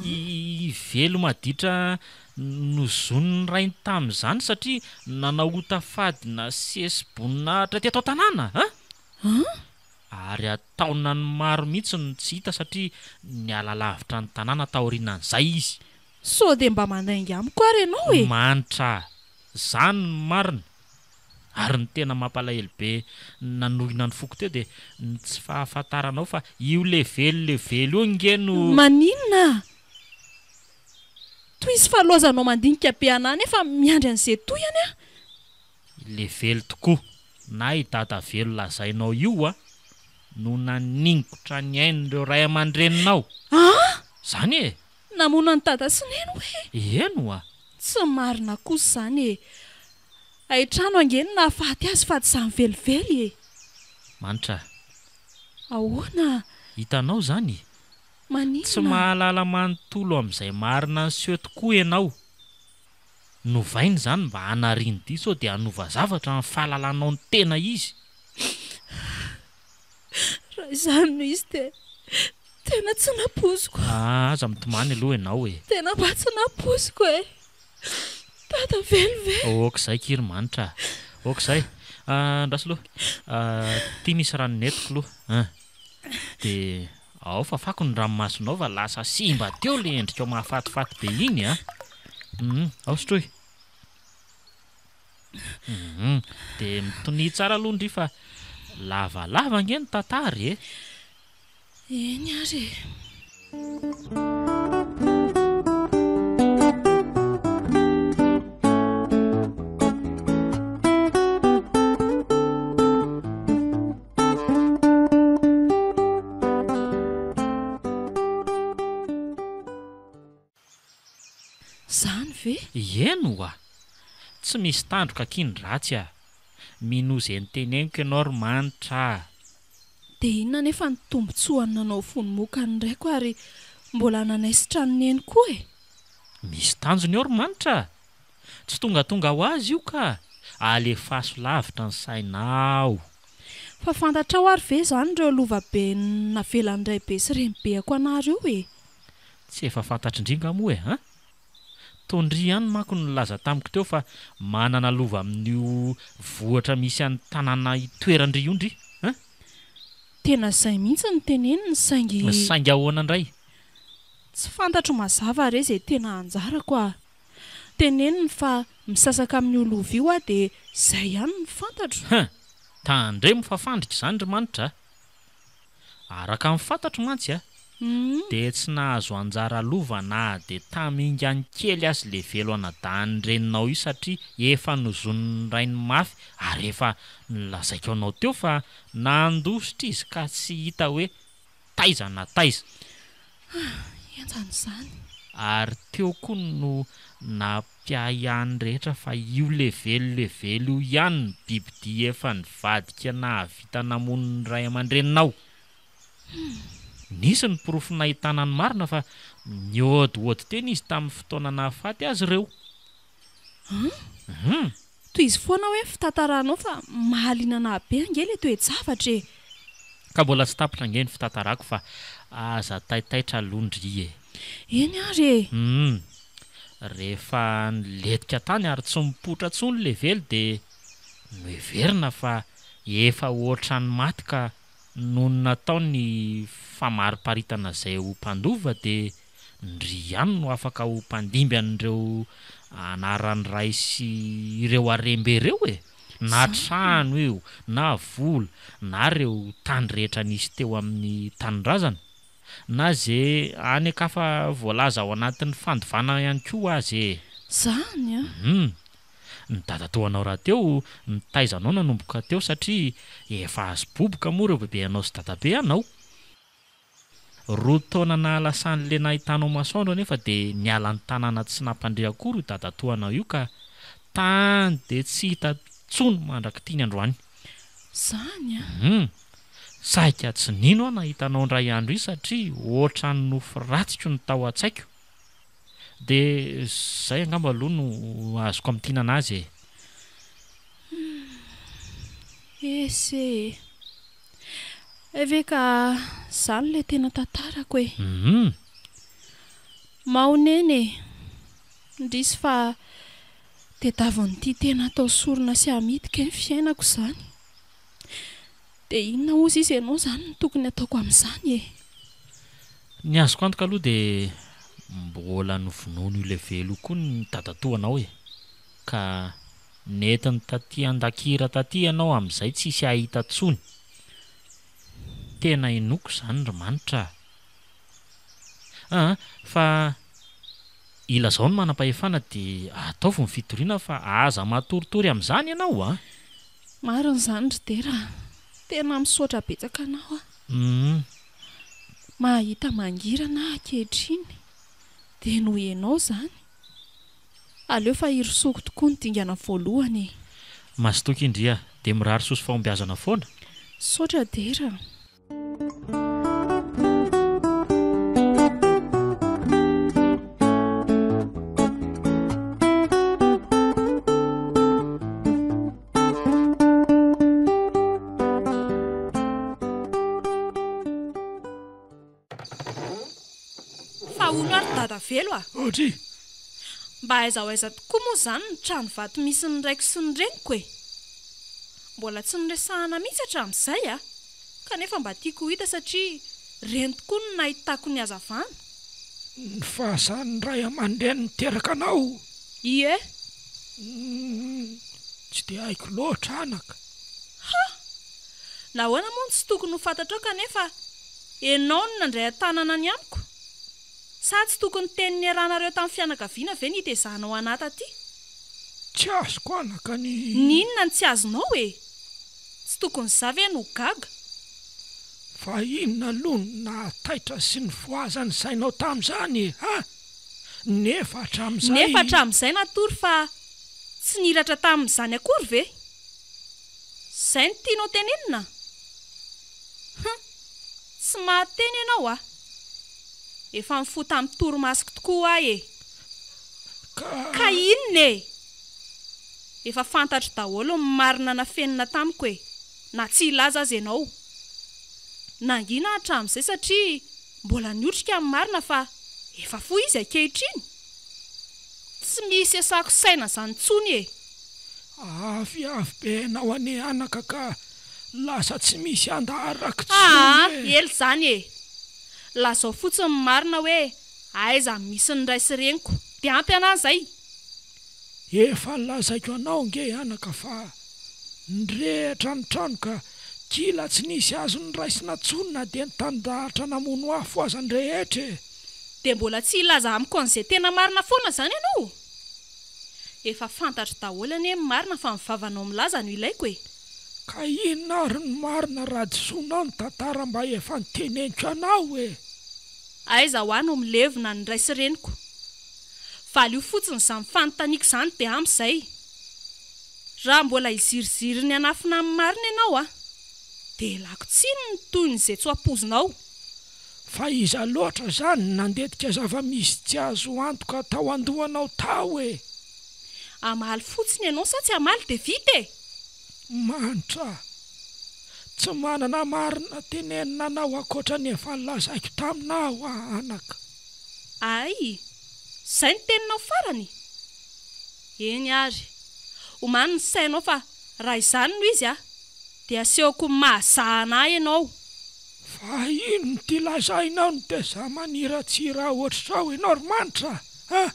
I Velo maditra nozonin'ny rainy tamin'izany satria nanao ota fady nasesi-boninahitra teto an-tanàna an! An? Ary an-taonany maro mihitsy no tsy hita satria niala lavitra ny tanàna taorianan'izay izy. Sao dia mba mandainga amiko ary ianao e? Manitra a! Izany no marina. Ary ny tena mampalahelo be nanohina ny foko teo dia ny tsy fahafantaranao fa io levelo levelo io nge no. Maninona? Tohizo fa lozanao mandinika be anah nefa miandry an'izay tohiny aho. I levelo tokoa na i dadavelo lazainao io a no naningotra ny ain'ireo ray aman-dreninao. An! Zany e! Namono an'i dada sy neny hoe? Eny oa! Tsy marina kosa izany e! Hay trano ange no nahafaty azy fa tsy izany velively e! Manitra a! Ahoana? Hitanao izany? Maninona? Tsy mahalala manontolo amin'izay marina niseho tokoa ianao. Novaina izany mba hanariany diso sao dia hanova zavatra ny fahalalanao ny tena izy. Raha izany no izy dia tena tsy nampoiziko. Aza mitomany aloha ianao e! Tena mba tsy nampoiziko e! Dada velona ve? Ok izay ki ry Manitra a! Ok izay! Andraso aloha, ity misy rano nentiko aloha an! Dia ao fafako ny ranomasonao fa lasa simba teo ilay endrikao mahafatifaty be iny a! Hum, ao sotroy! Hum, dia mitonia tsara aloha ndry fa lavalava ange ny tantara e! Eny ary e. Zany ve? Eny oa! Tsy misy tandroka akia ny ratsy a! Minoa ze noteneniko ianao ry Manitra a! Dia inona anefa ny tombotsoany nanao vono-moka ny raiko ary mbola nanaisotra an'i Neny koa e? Misy tanjona eo ry Manitra a! Tsy tongatonga ho azy io ka! Alefaso lavitra ny sainao! Fa fantatrao ary ve izany ireo lova be navelan'ny raibe sy renibeako anah ireo e? Tsy efa fantatr'ndry nga moa e an! Tondry ihany manko no nilaza tamiko teo fa manana lova amin'io vohitra misy an'ny tanàna itoeran-dry io ndry an! Tena izay mihitsy no teneniny saingy. Saingy ahoana indray? Tsy fantatro mazava re izay tena anjarako ah! Teneniny fa misasaka amin'io lova io aho dia izay ihany no fantatro. Huh! Tandremo fa fandrika izany ry Manitra a! Araka ny fantatro mantsy a, dia tsy nahazo anjara lova na dia tamingany kely azy le velo anadahin'ny reninao io satria efa nozonin'ny rainy mafy ary efa nolazaiko anao teo fa nandositra izy ka tsy hita hoe taiza na taiza. Henjana izany. Ary teo koa no nampiahiahy ny rehetra fa io levelo levelo io ihany ny bibidia efa nivadika nahavita namono ny ray aman-dreninao. Nisy ny porofo nahitana ny marina fa niôdiôdy teny izy tamin'ny fotoana nahafaty azy ireo. An? Tohizo foana hoe ny fitantaranao fa mahaliana anah be ange le toe-javatra e! Ka mbola tsy tapitra ange ny fitantarako fa aza taitaitra aloha ndry e! Eny ary e! Humm! Rehefa nilentika tany ary tsy nipoitra intsony le velo dia noheverina fa efa ohatran'ny maty ka nony natao ny famariparitana izay ho mpandova dia Ndry ihany no afaka ho mpandimby an'ireo anaran'ny ray sy ireo harembe ireo e! Na trano io, na vola, na ireo tany rehetra nisy teo amin'ny tanindrazana, na ze any an-kafa voalaza ao anatin'ny fandovana ihany koa aza e! Zany an! Hum! Ny dadatoanao rahateo nitaiza anao nanomboka teo satria efa azo boboka moa ireo bebeanao sy dadabe anao. Roa taona nahalasan'le nahitanao masoandro anefa dia niala ny tanàna tsy nampandre akory io dadatoanao io ka tany dia tsy hita intsony mandrak'ity ny androany. Zany an! Hum! Saika tsy nino aho nahita anao indray andro iny satria ohatran'ny nofy ratsiko ny tao an-tsaiko. Dia zay angamba aloha no azoko amintinana azy e! Hum! Ese e! Hay ve ka zany le tena tantarako e! Hum! Mahonena e! Indrisy fa tediavin'ity tena atao sorona sy amidy kay ny fiainako izany. Dia inona hozy izy ianao izany no tokony ataoko amin'izany e? Ny azoko antoka aloha dia mbola novonoin'io levelo io koa ny dadatoanao e! Ka nentiny taty an-dakira taty ianao amin'izay tsisy hahita tsony. Tena inoako izany ry Manitra a! Aa fa ilazao ny manam-pahefana dia ataovy ny fitoriana fa aza matoritory amin'izany ianao a! Marina izany ry Dera a! Tena misaotra betsaka anao aho. Humm. Mahita mangirana aho ankehitriny dia noho ianao izany. Aleo fa hirosoako tokoa ny dingana voalohany e! Mazotoa kindry a! Dia mirary soa sy fahombiazana foana. Misaotra Dera a! Fa hono ary dada velo a! Audrey! Mba aiza ho aiza tokoa moa izany ny trano vato misy ny raiko sy ny reniko e? Mbola tsy noresahana mihitsy hatramin'izay a! Kanefa mba tiako ho hita satria reny tokoa no nahitako ny hazavana. Ny fahasahan'ny ray aman-dreny niteraka anao? Ie. Humm, tsy dia haiko loatra anaka. Ha! Nahoana moa no tsy tokony ho fantatrao kanefa ianao no nandray an-tanana ny amiko? Sa tsy tokony teny niarahanareo tamin'ny fianakaviana ve ny hitezanao anà taty? Tsy azoko anaka ny. N'inona no tsy azonao e? Tsy tokony za ve no gaga? Fa inona aloha no nahataitra sy nifohaza ny sainao tamin'izany e? Ha? Nefa hatramin'izay. Nefa hatramin'izay natory fa tsy niratra tamin'izany akory ve? Izay no tianao tenenina? Hum! Tsy mahateny ianao a! Efa nifoha tamin'ny torimasoko tokoa aho e! Ka. Ka inona e? Efa fantatro daholo ny marina nafenina tamiko e! Na tsy hilaza aza ianao. Nangina hatramin'izay satria mbola niotrika ny marina fa efa fohy izy ankehitriny. Tsy misy iasako saina izany intsony e! Aviavy be enao anie anaka ka lasa tsy misy andaharako Aa tsony e! ela izany e! Lazao fotsiny ny marina hoe aiza no misy ny ray sy reniko dia ampy anah izay! Efa lazaiko anao nge anaka fa nirehitra ny trano ka kila tsy nisy azo noraisina tsony na dia nitandahatra namono afo aza ny rehetra e! Dia mbola tsy hilaza amiko an'izay tena marina foana izany ianao? Efa fantatro daholo anie ny marina fa ny vavanao milaza no ilaiko e! Ka inona ary ny marina raha disoinao ny tantara mba efa noteneniko anao e! Aiza hoa no milevina ny ray sy reniko? Valio fotsiny izany fanontaniako izany dia ampy izay. Raha mbola hiziriziry ny hanafina ny marina ianao a! Dia elako tsiny ny tohin'izay tsy ho ampoizinao. Fa iza loatra izany no nandetika zava-misy tsy azo antoka tao an-dohanao tao e? Hamaly fotsiny ianao sa tsy hamaly dia vita e! Manitra, tsy manana marina tenenina anao ankoatra ny efa nolazaiko taminao aho anaka. Ay! Izay no teninao farany? Eny ary, omano ny sainao fa raha izany no izy a, dia asehoko ny mahazahana ahy ianao. Fa inona ity lazainao no dia za maniratsira ohatr'izao ianao ry Manitra a!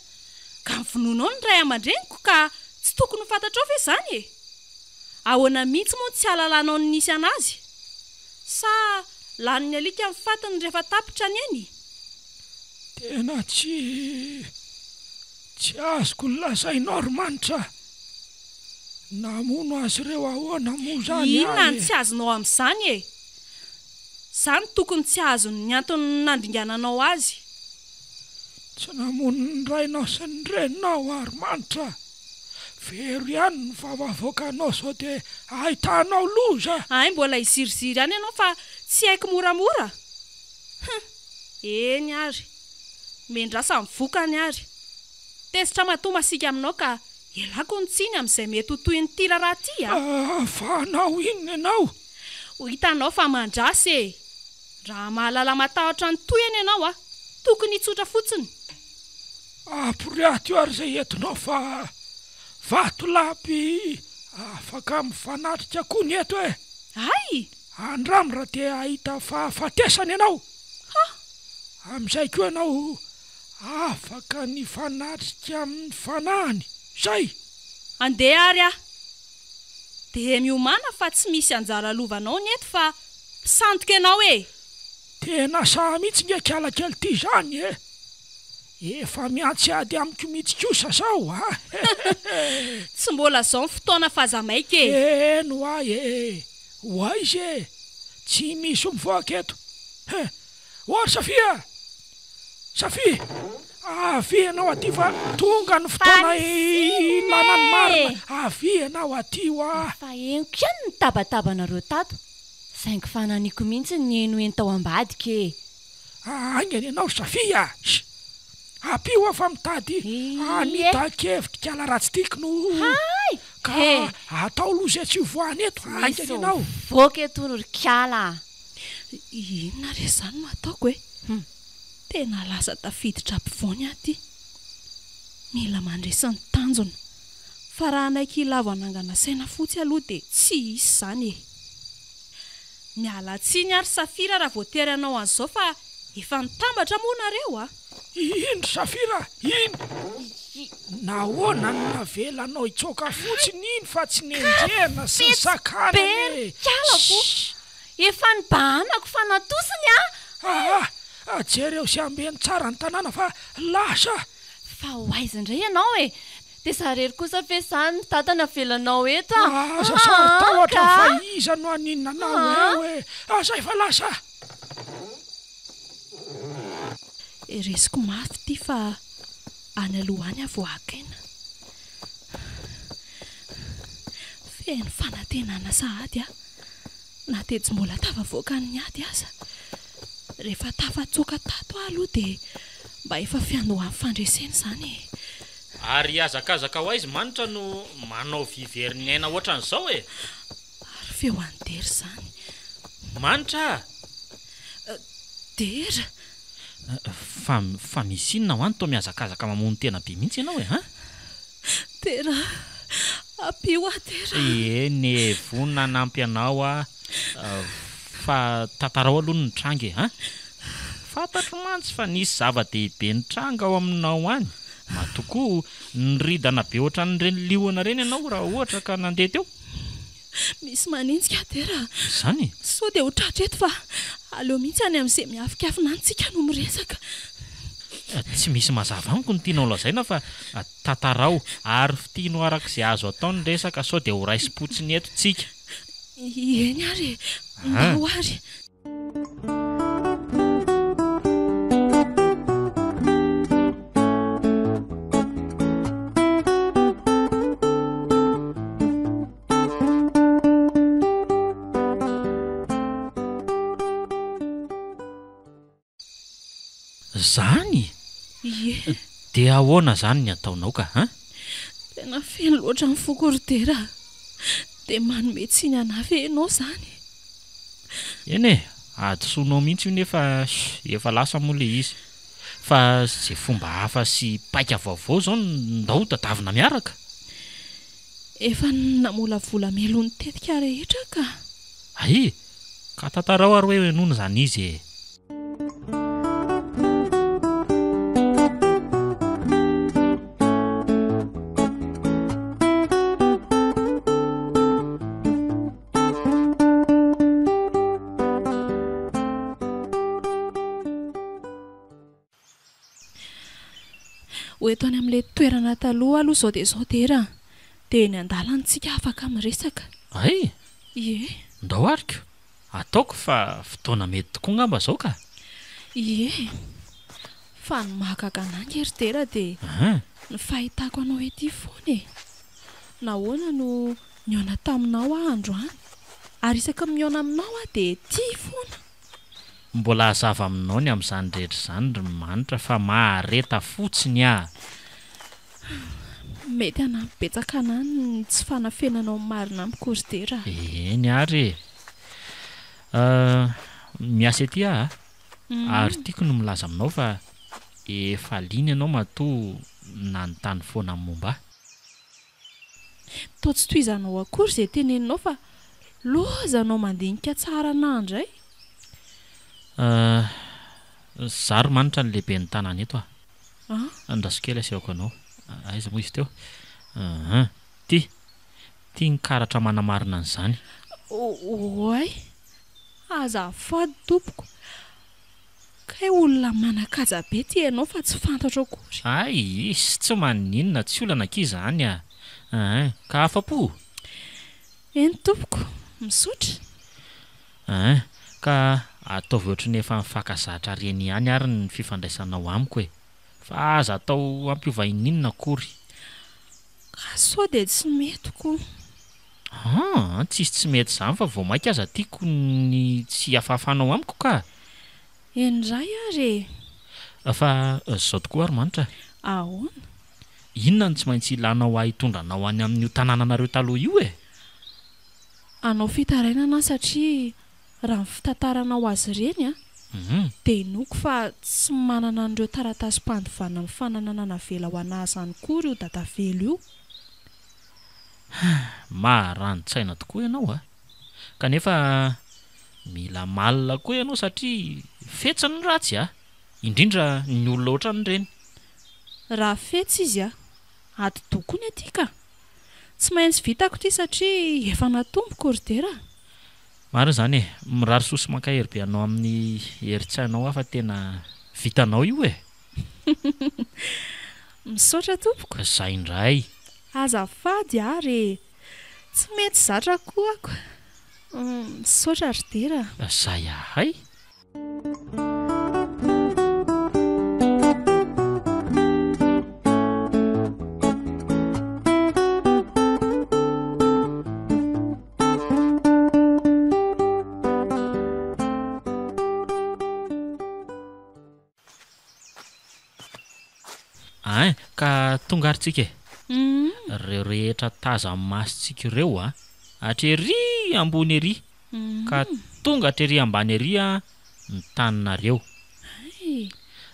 Ka ny vonoinao ny ray aman-dreniko ka tsy tokony ho fantatrao ve izany e? Ahoana mihitsy moa no tsy hahalalanao ny nisy an'azy? Sa lanin'ny alika ny fatiny rehefa tapitra ny ainy? Tena tsy tsy azoko ny lazainao ry Manitra a! Namono azy ireo ahoana moa izany aho Inona no e? tsy azonao amin'izany e? Izany tokony tsy azony ny antony nandringananao azy. Tsy namono ny rainao sy ny reninao aho ry Manitra a! Vero ihany ny vava avoakanao sao dia ahitanao loza! Hay mbola hiziriziry ihany ianao fa tsy haiko moramora! Hum! Eny ary! Mendrasa ny vokany ary! Tezitra matoa masiaka aminao ka ialako ny tsiny amin'izay mety ho tohin'ity raharaha ity a! Fa hanao inona ianao? Ho hitanao fa mandrasa e! Raha mahalala matahotra ny tohiny ianao a! Tokony hitsotra fotsiny! Aporiato eo ary izay entinao fa vatolampy afaka mifanatrika koa ny eto e! Hay! Andramo raha te hahita fahafatesana ianao! Ha! Amin'izay koa ianao afaka nifanatrika amin'ny fanahiny. Izay! Andeha ary aho. Dia miomàna fa tsy misy anjara lovanao ny eto fa mpisandoka ianao e! Tena sahy mihitsy nge kialakely ty zany e! Efa miantsy ady amiko mihitsy kosa zao a! Tsy mbola zao ny fotoana f'aza maika e! Eny hoa e! Ho aiza e! Tsy misy mivoaka eto! He! Ô ry Safia a! Safia! Avia ianao aty fa tonga ny fotoana ilana ny marina! Avia ianao aty hoa! Efa henoko ihany ny tabatabanareo tato, saingy fananiko mihitsy ny henoheno tao ambadika e! Haingana ianao ry Safia a! Sh! Ampio aho fa mitady hanita-kevitra kala ratsy tiako no ka atao aloha izay tsy hivoahany eto. Haingana ianao! Mivoaka eto hono ry kala a! Inona re izany no ataoko e? Tena lasa tafiditra ampovoany aho ity. Mila mandresy ny tanjona. Fa raha hanaiky hilavo hanangana saina fotsy aloha dia tsy hisy izany e! Miala tsiny ary Safira raha voatery hanao an'izao fa efa nitambatra moa nareo a! Iny ry Safira iny! Nahoana no navelanao hitsoaka fotsiny iny fa tsy nenjehina sy nisakanana e! Be ry kalako! Efa nibahanako fa natosiny a! Aa! Jereo sy ambeno tsara ny tanàna fa lasa! Fa ho aiza indray ianao e! Dia za rery kosa ve zany ry dada navelanao eto a! Aza saro-tahotra fa iza no haninona anao eo e! Aza efa lasa! Resiko mafy ity fa any aloha any aho vao haka aina. Feno fanantenana sahady aho na dia tsy mbola tafavoaka ny ady aza. Rehefa tafatsoaka tato aho aloha dia mba efa fiandohan'ny fandresena izany e! Ary hihazakazaka ho aiza Manitra no manao vy very ny aina hoatran'izao e? Ary feo an'i Dera izany. Manitra a! Dera! Fa, fa misy inona ho any toa mihazakazaka mamono tena be mihitsy ianao e, an? Dera, ampio aho Dera. Eny e, vonona hanampy anao aho, fa tantarao aloha ny nitranga e, an? Fantatro mantsy fa nisy zava-dehibe nitranga ao aminao any. Matokoa, niridana be ohatran'ireny liona ireny ianao raha ohatra ka nandeha teo. Misy manenjika aho Dera a! Izany e? Sao dia ho tratra eto fa aleo mihitsy any amin'izay miafikafina any tsika no miresaka. Tsy misy mazava amiko ny tianao lazaina fa tantarao ary fitino araka izay azo atao ny resaka sao dia ho raisim-potsiny eto tsika. Eny ary e! Ndao ary. Zany? Ie. Dia ahoana zany ny ataonao ka an? Tena feno loatra ny foko ry Dera a! Dia manome tsiny anah ve ianao zany? Eny e, hadisoanao mihitsy io nefa efa lasa moa ilay izy. Fa izay fomba hafa sy paika vaovao izao no ndao tadavina miaraka. Efa namolavola mialoha ny tetika rehetra ka. Hay! Ka tantarao ary hoe henoina izany izy e! Ho eto any amin'ilay toerana taloha aloha izao dia izao Dera a! Dia eny an-dalana tsika afaka miresaka. Hay! Ie. Ndao ary ko! Ataoko fa fotoana mety tokoa ngamba izao ka! Ie. Fa ny mahagaga anah nge ry Dera dia ny fahitako anao ety foana e! Nahoana no nihaona taminao aho androany? Ary isaky ny mihaona aminao aho dia ety foana. Mbola hazava aminao ny amin'izany rehetra izany ry Manitra fa mahareta fotsiny ah! Mety hanampy betsaka anah ny tsy fanafenanao ny marina amiko ry Dera a! Eny ary e! Miasa ety aho a! Ary tiako ny milaza aminao fa efa liana ianao matoa nanontany foana ny momba ahy. Toa tsy tohizanao akory izay teneninao fa lozanao mandinika tsara anah indray. Euh, za ry Manitra ny lehiben'ny tanàna eto ah. Andraso kely asehoko anao. Aiza moa izy teo? Hum, ty. Ty ny karatra manamarina an'izany. Oay, azafady tompoko. Kay olona manan-kaja be ty ianao fa tsy fantatro akory. Hay, tsy maninona, tsy olana akia izany a! Hein, ka afa-po? Eny tompoko, misaotra. Hein, ka ataovy ohatry ny efa mifankazatra reny ihany ary ny fifandraisanao amiko e! Fa aza atao hampiova ininona akory. Ka sao dia tsy mety ko. Aa, tsisy tsy mety izany fa vao maika aza tiako ny tsy hihafahafanao amiko ka! Eny indray ary e! Fa izao tokoa ary Manitra a! Ahoana? Inona no tsy maintsy ilanao ahy hitondra anao any amin'io tanànanareo taloha io e? Hanao fitarainana aho satria raha ny fitantaranao azy ireny an, dia inoako fa tsy manana an'ireo taratasim-pandovana amin'ny fananana navela ho anà izany koa io Dadavelo io. Maharani-tsaina tokoa ianao a! Kanefa mila malina koa ianao satria fetsy ny ratsy a! Indrindra ny olona ohatran'ireny. Raha fetsy izy a! Atidoha koa ny aty ka! Tsy maintsy vitako ity satria efa natomboko ry Dera a! Marina izany e! Mirary soa sy mankahery be anao amin'ny herin-tsainao aho fa tena vitanao io e! Misaotra tompoko. Zay indray. Azafady ary e! Tsy mety zatra koa ako. Misaotra ry Dera a! Zay ahay. Ein, ka tonga ary tsika e! Ireo rehetra tazan'ny masontsika ireo an, hatrery ambony ery ka tonga hatrery ambany ery an ny taninareo.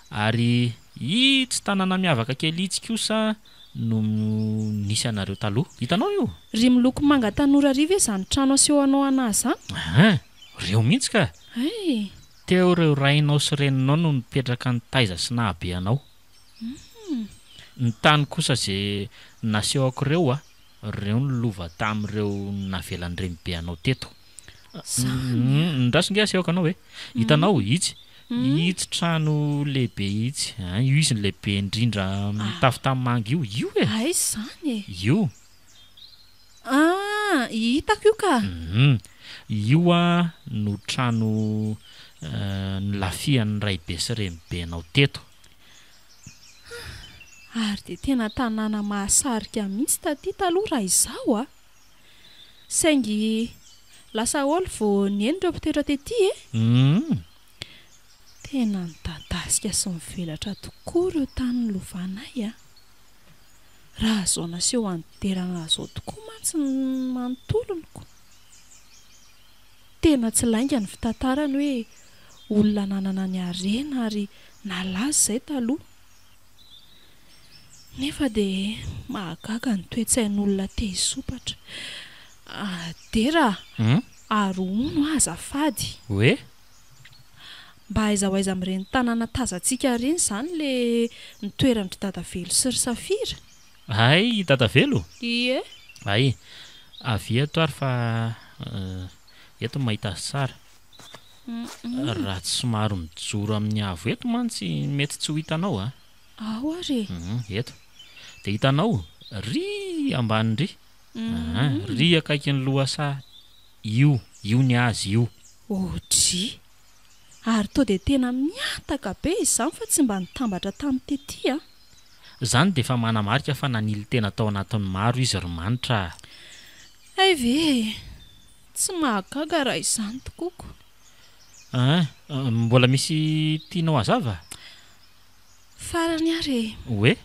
Ary itsy tanàna miavaka kely itsy kosa no nisy anareo taloha. Hitanao io? Ry miloko manga tanora ry ve izany trano asehonao anah izany? Ein, ireo mihitsy ka! Hay! Teo ireo rainao sy reninao no nipetraka nitaiza sy nahabe anao. Ny tany kosa ze nasehoko ireo a, reo no lova tamin'ireo navelan'ny renibe anao teto. Zany a! Ndraso nge asehoko anao e! Hitanao itsy, itsy trano lehibe itsy, ein, io izy no lehibe indrindra mitafo tanimanga io, io e! Aiza izany e? Io. Ah! Hitako io ka! Hum! Io a no trano nilafihan'ny raibe sy renibenao teto. Hah! Ary dia tena tanàna mahasarika mihitsy taty taloha raha izaho a! Saingy lasa haolo vao nihaino ireo mpitoetra tety e! Hum! Tena nidadasika sy nivelatra tokoa ireo tany nilovanay a! Raha izao naseho an'i Derana izao tokoa mantsy ny manontoloniko. Tena tsy lainga ny fitantarany hoe olona nanana ny harena ary nalaza izay taloha. Nefa dia mahagaga ny toe-tsain'olona te hisompatra. Dera a! Ary hono aho azafady. Hoe? Mba aiza ho aiza amin'ireny tanàna tazantsika ireny izany le nitoeran-dry Dadavelo sy ry Safira? Hay i Dadavelo? Ie. Hay, avia eto ary fa eto no mahita azy tsara. Raha tsy somary mijoro amin'ny avo eto mantsy mety tsy ho hitanao a. Ao ary e! Hum, eto. Dia hitanao, ry ambany ry. Aa, ry akaikin'ny lohasaha io, io ny azy io. Odry! Ary toa dia tena mihataka be izany fa tsy mba nitambatra tamin'ny tety a! Izany dia efa manamarika fa nanily tena tao anatin'ny maro izy ry Manitra a! Hay ve e! Tsy mahagaga raha izany tokoa ko! Aa, mbola misy tianao hazava? Farany ary e! Hoe?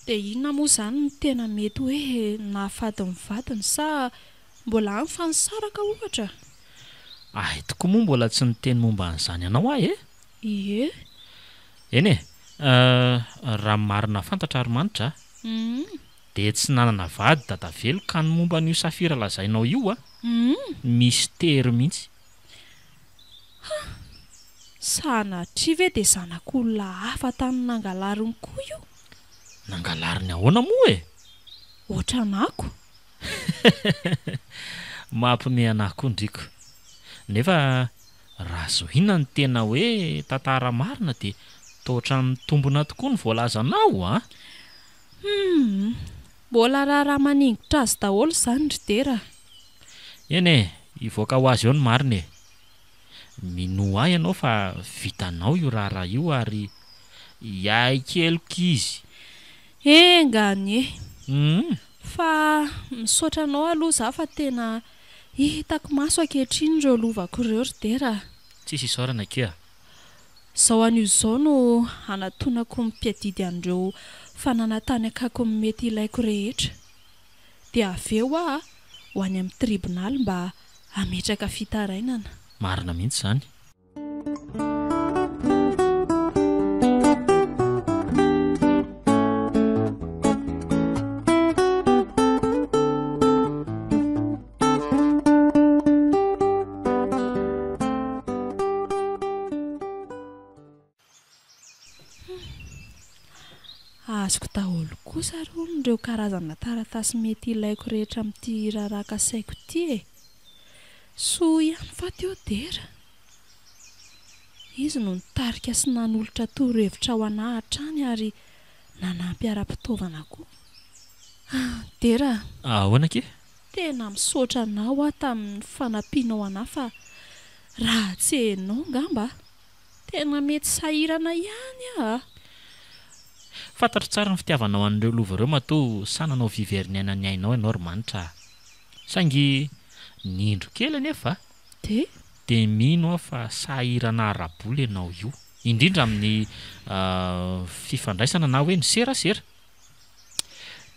Dia inona moa izany no tena mety hoe nahafady ny vadiny sa mbola any fa nisaraka ohatra? Ahy tokoa moa mbola tsy niteny momba an'izany anao aho e! Ie. Eny e! Raha ny marina fantatra ry Manitra a! Dia tsy nanana vady Dadavelo ka ny momba an'io safira lazainao io a! Mistery mihitsy. Ha! Sanatria ve dia zanak'olona hafa tany nangalariny koa io? Nangalariny ahoana moa e? Ohatran'ako. Mampime anah koa ndriko. Nefa raha zohiana ny tena hoe tantara marina dia toa ohatran'ny mitombina tokoa ny voalazanao a! Humm! Mbola raharaha maningotra azy daholo izany ry Dera a! Eny e, hivoaka ho azy eo ny marina e! Minoa ahy ianao fa vitanao io raharaha io ary hiaiky heloka izy. Enga anie! Humm! Fa misaotra anao aloha za fa tena hitako maso ankehitriny ireo lovako ireo ry Dera a! Tsisy isaorana akia. Izao anio izao no hanatonako ny mpiadidy an'ireo fananantany akako ny mety ilaiko rehetra. Dia avy eo aho ho any amin'ny tribonaly mba hametraka fitarainana. Marina mihitsy izany. Azoko daholo kosa ary hono ireo karazana taratasy mety ilaiko rehetra amin'ity raharaha kasaiko ity e! Soa ihany fa teo Dera. Izy no nitarika sy nanolotra torohevitra ho anà hatrany ary nanampy ara-pitaovana koa. Dera a! Ahoana akia? Tena misaotra anao aho tamin'ny fanampianao anà fa raha tsy enao ngamba tena mety sahirana ihany aho a! Fantatro tsara ny fitiavanao an'ireo lova ireo matoa sahy nanao vy very niaina ny ainao ianao ry Manitra a! Saingy ny indro kely anefa Dia? dia mino aho fa sahirana ara-bola ianao io, indrindra amin'ny fifandraisana na hoe ny serasera.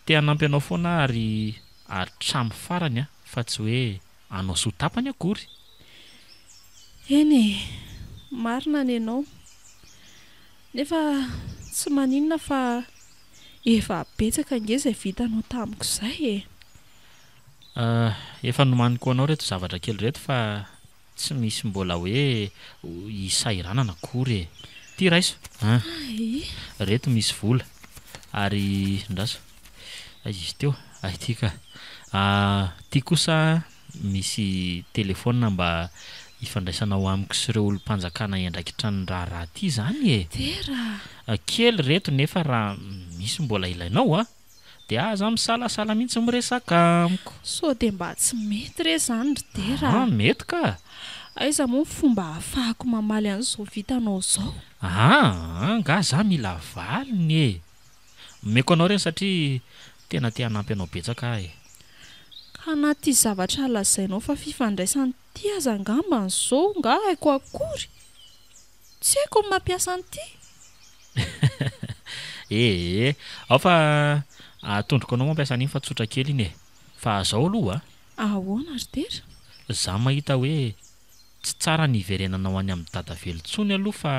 Te hanampy anao foana aho ary hatramin'ny farany fa tsy hoe hanao soa tapany akory. Eny e, marina ny anao. Nefa tsy maninona fa efa betsaka ange izay vitanao tamiko izay e. Efa nomaniko ho anao ireto zavatra kely ireto fa Tsy misy mbola hoe hisahiranana akory e! Ty raiso an! Reto misy vola ary ndraso, aiza izy teo? Hay ty ka! Ty kosa misy telephone mba hifandraisanao amiko sy ireo olom-panjakana hiandraikitra ny raharaha ty izany e! Dera! Kely reto nefa raha misy mbola ilainao an! Dia aza misalasala mihitsy miresaka amiko. Sao dia mba tsy mety re izany ry Dera a! Mety ka! Aiza moa ny fomba ahafahako mamaly an'izao vitanao izao? Aa, angaha za mila valiny e! Omeko anao ireny satria tena te hanampy anao betsaka aho e! Ka na ity zavatra lazainao fa fifandraisana ity aza angamba ny zao nga haiko akory? Tsy haiko ny mampiasa an'ity. Ee, ao fa atondroko anao mampiasa an'iny fa tsotra kely iny e. Fa zao aloha a. Ahoana ry Dera? Za mahita hoe tsy tsara ny hiverenanao any amin'i Dadavelo intsony aloha fa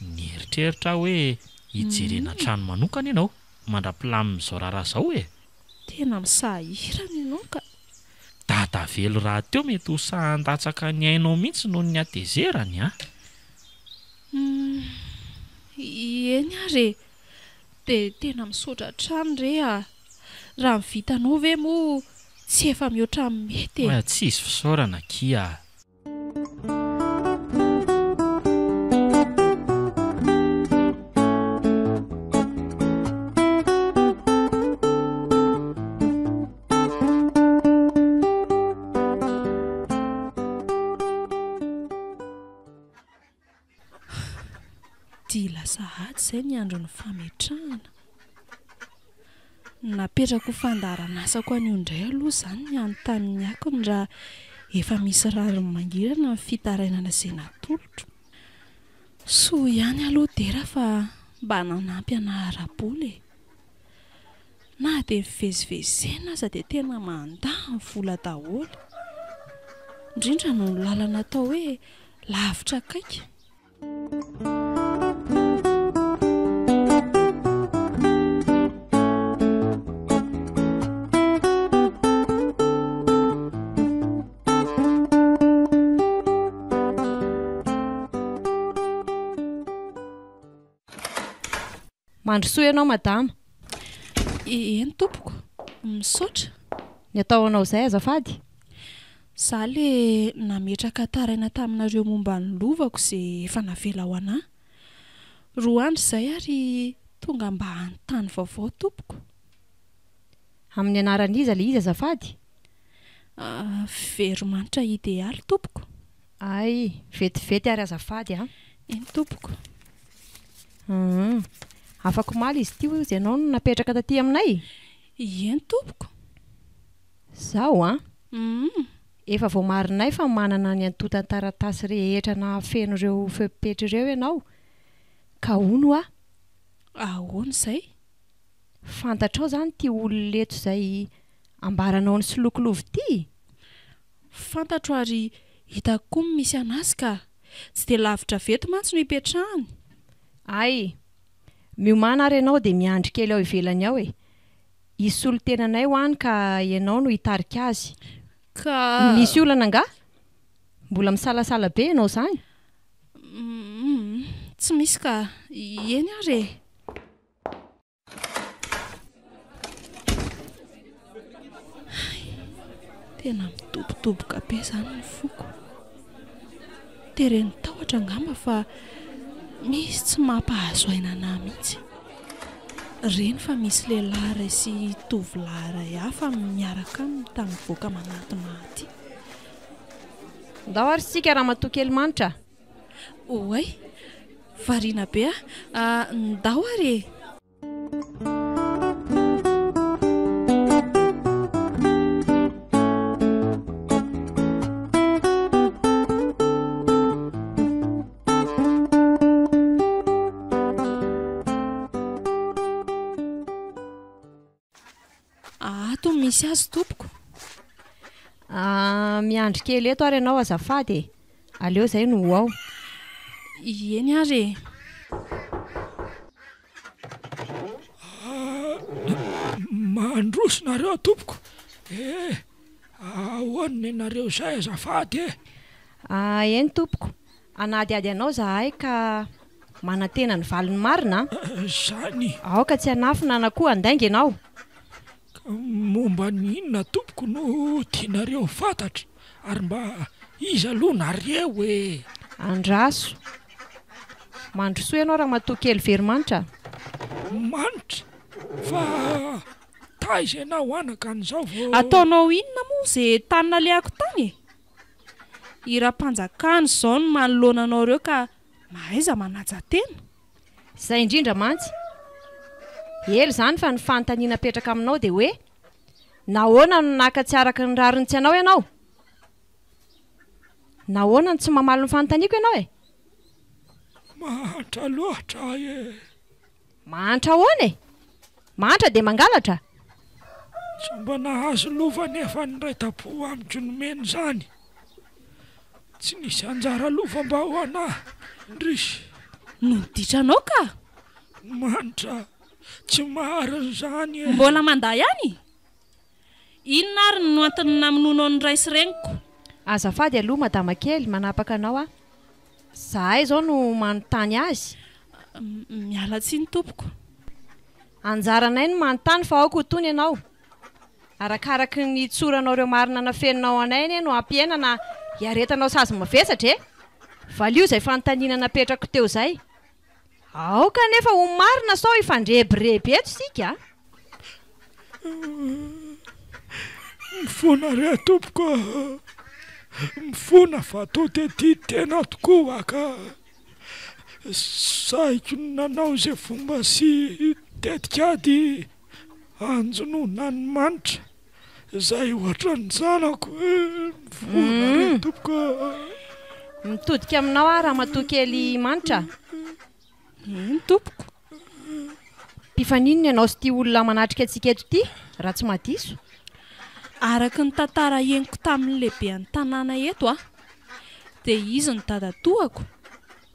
nieritreritra aho hoe hijerena trano manokana ianao mandra-pilamin'izao raharaha izao e. Tena misahirana ianao ka. Dadavelo rahateo mety ho sahy handatsaka ny ainao mihitsy noho ny hatezerany an! Humm, eny ary e! Dia tena misaotra hatrany re a! Raha ny vitanao ve moa tsy efa mihoatra ny mety e! Tsisy fisaorana akia a! sahady izay ny andron'ny fametrahana. Napetrako ho fandaharan'asako anio indray aloha izany ny hanontany ny akony raha efa misy rariny mangirana ny fitarainana izay natolotro. Soa ihany aloha Dera fa mba nanampy anah ara-bola e. Na dia mivezivezena aza dia tena mandany vola daholo. Indrindra noho ny lalana atao hoe lavitra akaiky. Mandrosoa ianao madama. Eny tompoko, misaotra. Ny atao anao izay azafady? Za le nametraka taraina taminareo momba ny lovako ze efa navela ho anah. Roa andro izay ary tonga mba hanontany vaovao tompoko. Amin'ny anaran'iza le izy azafady? Veromanitra Idealy tompoko. Hay, vetivety ary azafady a. Eny tompoko. Hum. Afak'omaly izy ity hoy izy ianao no napetraka taty aminay? Eny tompoko. Zaho an! Efa voamarinay fa manana ny antontan-taratasy rehetra nahafeno ireo fepetra ireo ianao, ka hono hoa? Ahoana izay? Fantatrao izany ity olona eto izay ambaranao nisoloky lova ity? Fantatro ary hitako koa ny misy an'azy ka! Tsy dia lavitra avy eto mantsy no ipetrahany. Hay! Miomàna ary ianao dia miandry kely ao ivelany ao e! Hisy solontenanay ho any ka ianao no hitarika azy. Ka. Misy olana angaha? Mbola misalasala be ianao izany? Humm, tsy misy ka. Eny ary e. Hay, tena midobodoboka be izany ny foko. Teren'ny tahotra angamba fa misy tsy mampahazo aina anà mihitsy. Reny fa misy lehilahy iray sy tovolahy iray hafa miaraka aminy tamin'ny mivoaka manatona ahy aty. Ndao ary isika ramatoa kely manitra a! Oay! Variana be aho. Ndao ary e! Ato no misy azy tompoko. Ah, miandry kely eto ary ianao azafady e. Aleo izay no ho ao. Eny ary e. Ah, mandroso nareo tompoko eh! Ahoana nenareo izay azafady eh! Ah, eny tompoko. Hanadihady anao izahay ka manantena ny valiny marina an! Izany. Aoka tsy hanafina na koa handainga ianao. Ka momba ny inona tompoko no tianareo ho fantatra ary mba iza aloha nareo e? Andraso. Mandrosoa ianao ramatoa kely veromanitra a! Manitra? Fa taiza ianao anaka an'izao vao. Ataonao inona moa ze tany nalehako tany e? Hiram-panjakana izao no manoloana anao ireo ka mahaiza manaja tena. Izay indrindra mantsy. Ela izany fa ny fanontaniana apetraka aminao dia hoe, nahoana no naka tsy araka ny rariny tsy anao ianao? Nahoana no tsy mamaly ny fanontaniako ianao e? Mahantra loatra aho e! Mahantra ahoana e? Mahantra dia mangalatra? Tsy mba nahazo lova anefa ny iray tampo amiko nomeny izany. Tsy nisy anjara lova mba ho anah, indrisy. No ditra anao ka! Manitra, tsy marina izany e! Mbola mandà ihany? Inona ary no antony namonoanao ny ray sy reniko? Azafady aloha madama kely, manapaka anao aho. Zahay izao no manontany azy. Miala tsiny tompoko. Anjaranay no manontany fa aoka ho tony ianao. Arakaraky ny hitsoranao ireo marina nafeninao anay anie no hampihena na hiaretanao sazy mavesatra e! Valio izay fanontaniana napetrako teo izay. Aoka anefa ho marina sao hifandrebireby eto isika a! Mifona re tompoko a! Mifona fa toa te tia tena tokoa ka! Sahiko ny nanao izay fomba sy tetikady hanjonoana an'i Manitra izay ohatran'ny zanako e! Mifona re tompoko a! Mitodika aminao aho ramatoa kely Manitra a! Eny tompoko. Mpifaninona ianao sy ity olona manatrika antsika eto ity raha tsy mahadiso? Araka ny tantara henoko tamin'ny lehiben'ny tanàna eto a! Dia izy no dadatoako.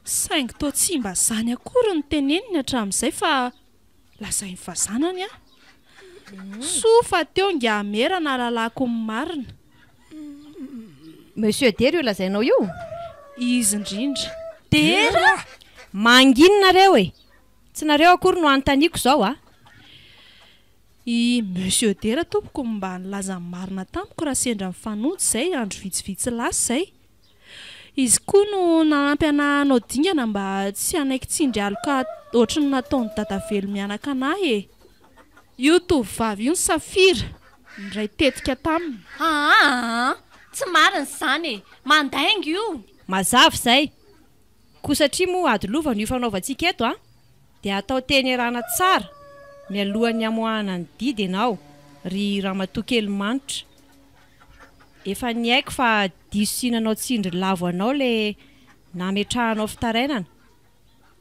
Saingy toa tsy mba izany akory no teneniny hatramin'izay fa lazainy fa zanany aho. Soa fa teo ingahy Mera nahalalako ny marina. Monsieur Dera io lazainao io? Izy indrindra. Dera! Mangina nareo e! Tsy nareo akory no anontaniako izao a! I Monsieur Dera tompoko no mba nilaza ny marina tamiko raha sendra nifanojo izay andro vitsivitsy lasa izay. Izy koa no nanampy anah hanao dingana mba tsy hanaiky tsindry aloka ohatry ny nataon'i Dadavelo mianaka anah e! Io tovovavy io ny Safira, niray tetika taminy. Aa! Tsy marina izany e! Mandainga io! Mazava izay! Koa satria moa ady lova no ifanaovantsika eto a! Dia atao teny erana tsara mialohan'ny hamoahana ny didy ianao ry ramatoa kely manitra. Efa niaiky fa diso sy nanao tsindry lavo anao le nametrahanao fitarainana.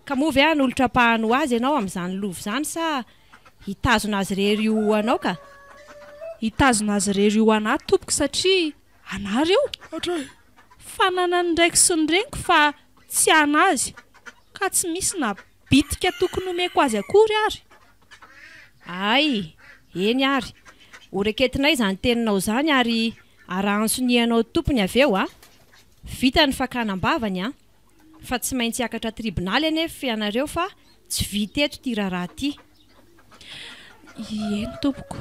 Ka moa ve hanolotra ampahany ho azy ianao amin'izany lova izany sa hitazona azy irery io ho anao ka? Hitazona azy irery io ho anà tompoko satria anà ireo. Hatray. Fananan'ny raiko sy ny reniko fa tsy an'azy ka tsy misy na bitika tokony homeko azy akory ary. Hay! Eny ary. Ho reketinay izany teninao izany ary arahan'ny sonianao tompony avy eo a! Vita ny fakana am-bavany an! Fa tsy maintsy hiakatra tribonaly anefa ianareo fa tsy vita eto ity raharaha ity. Eny tompoko.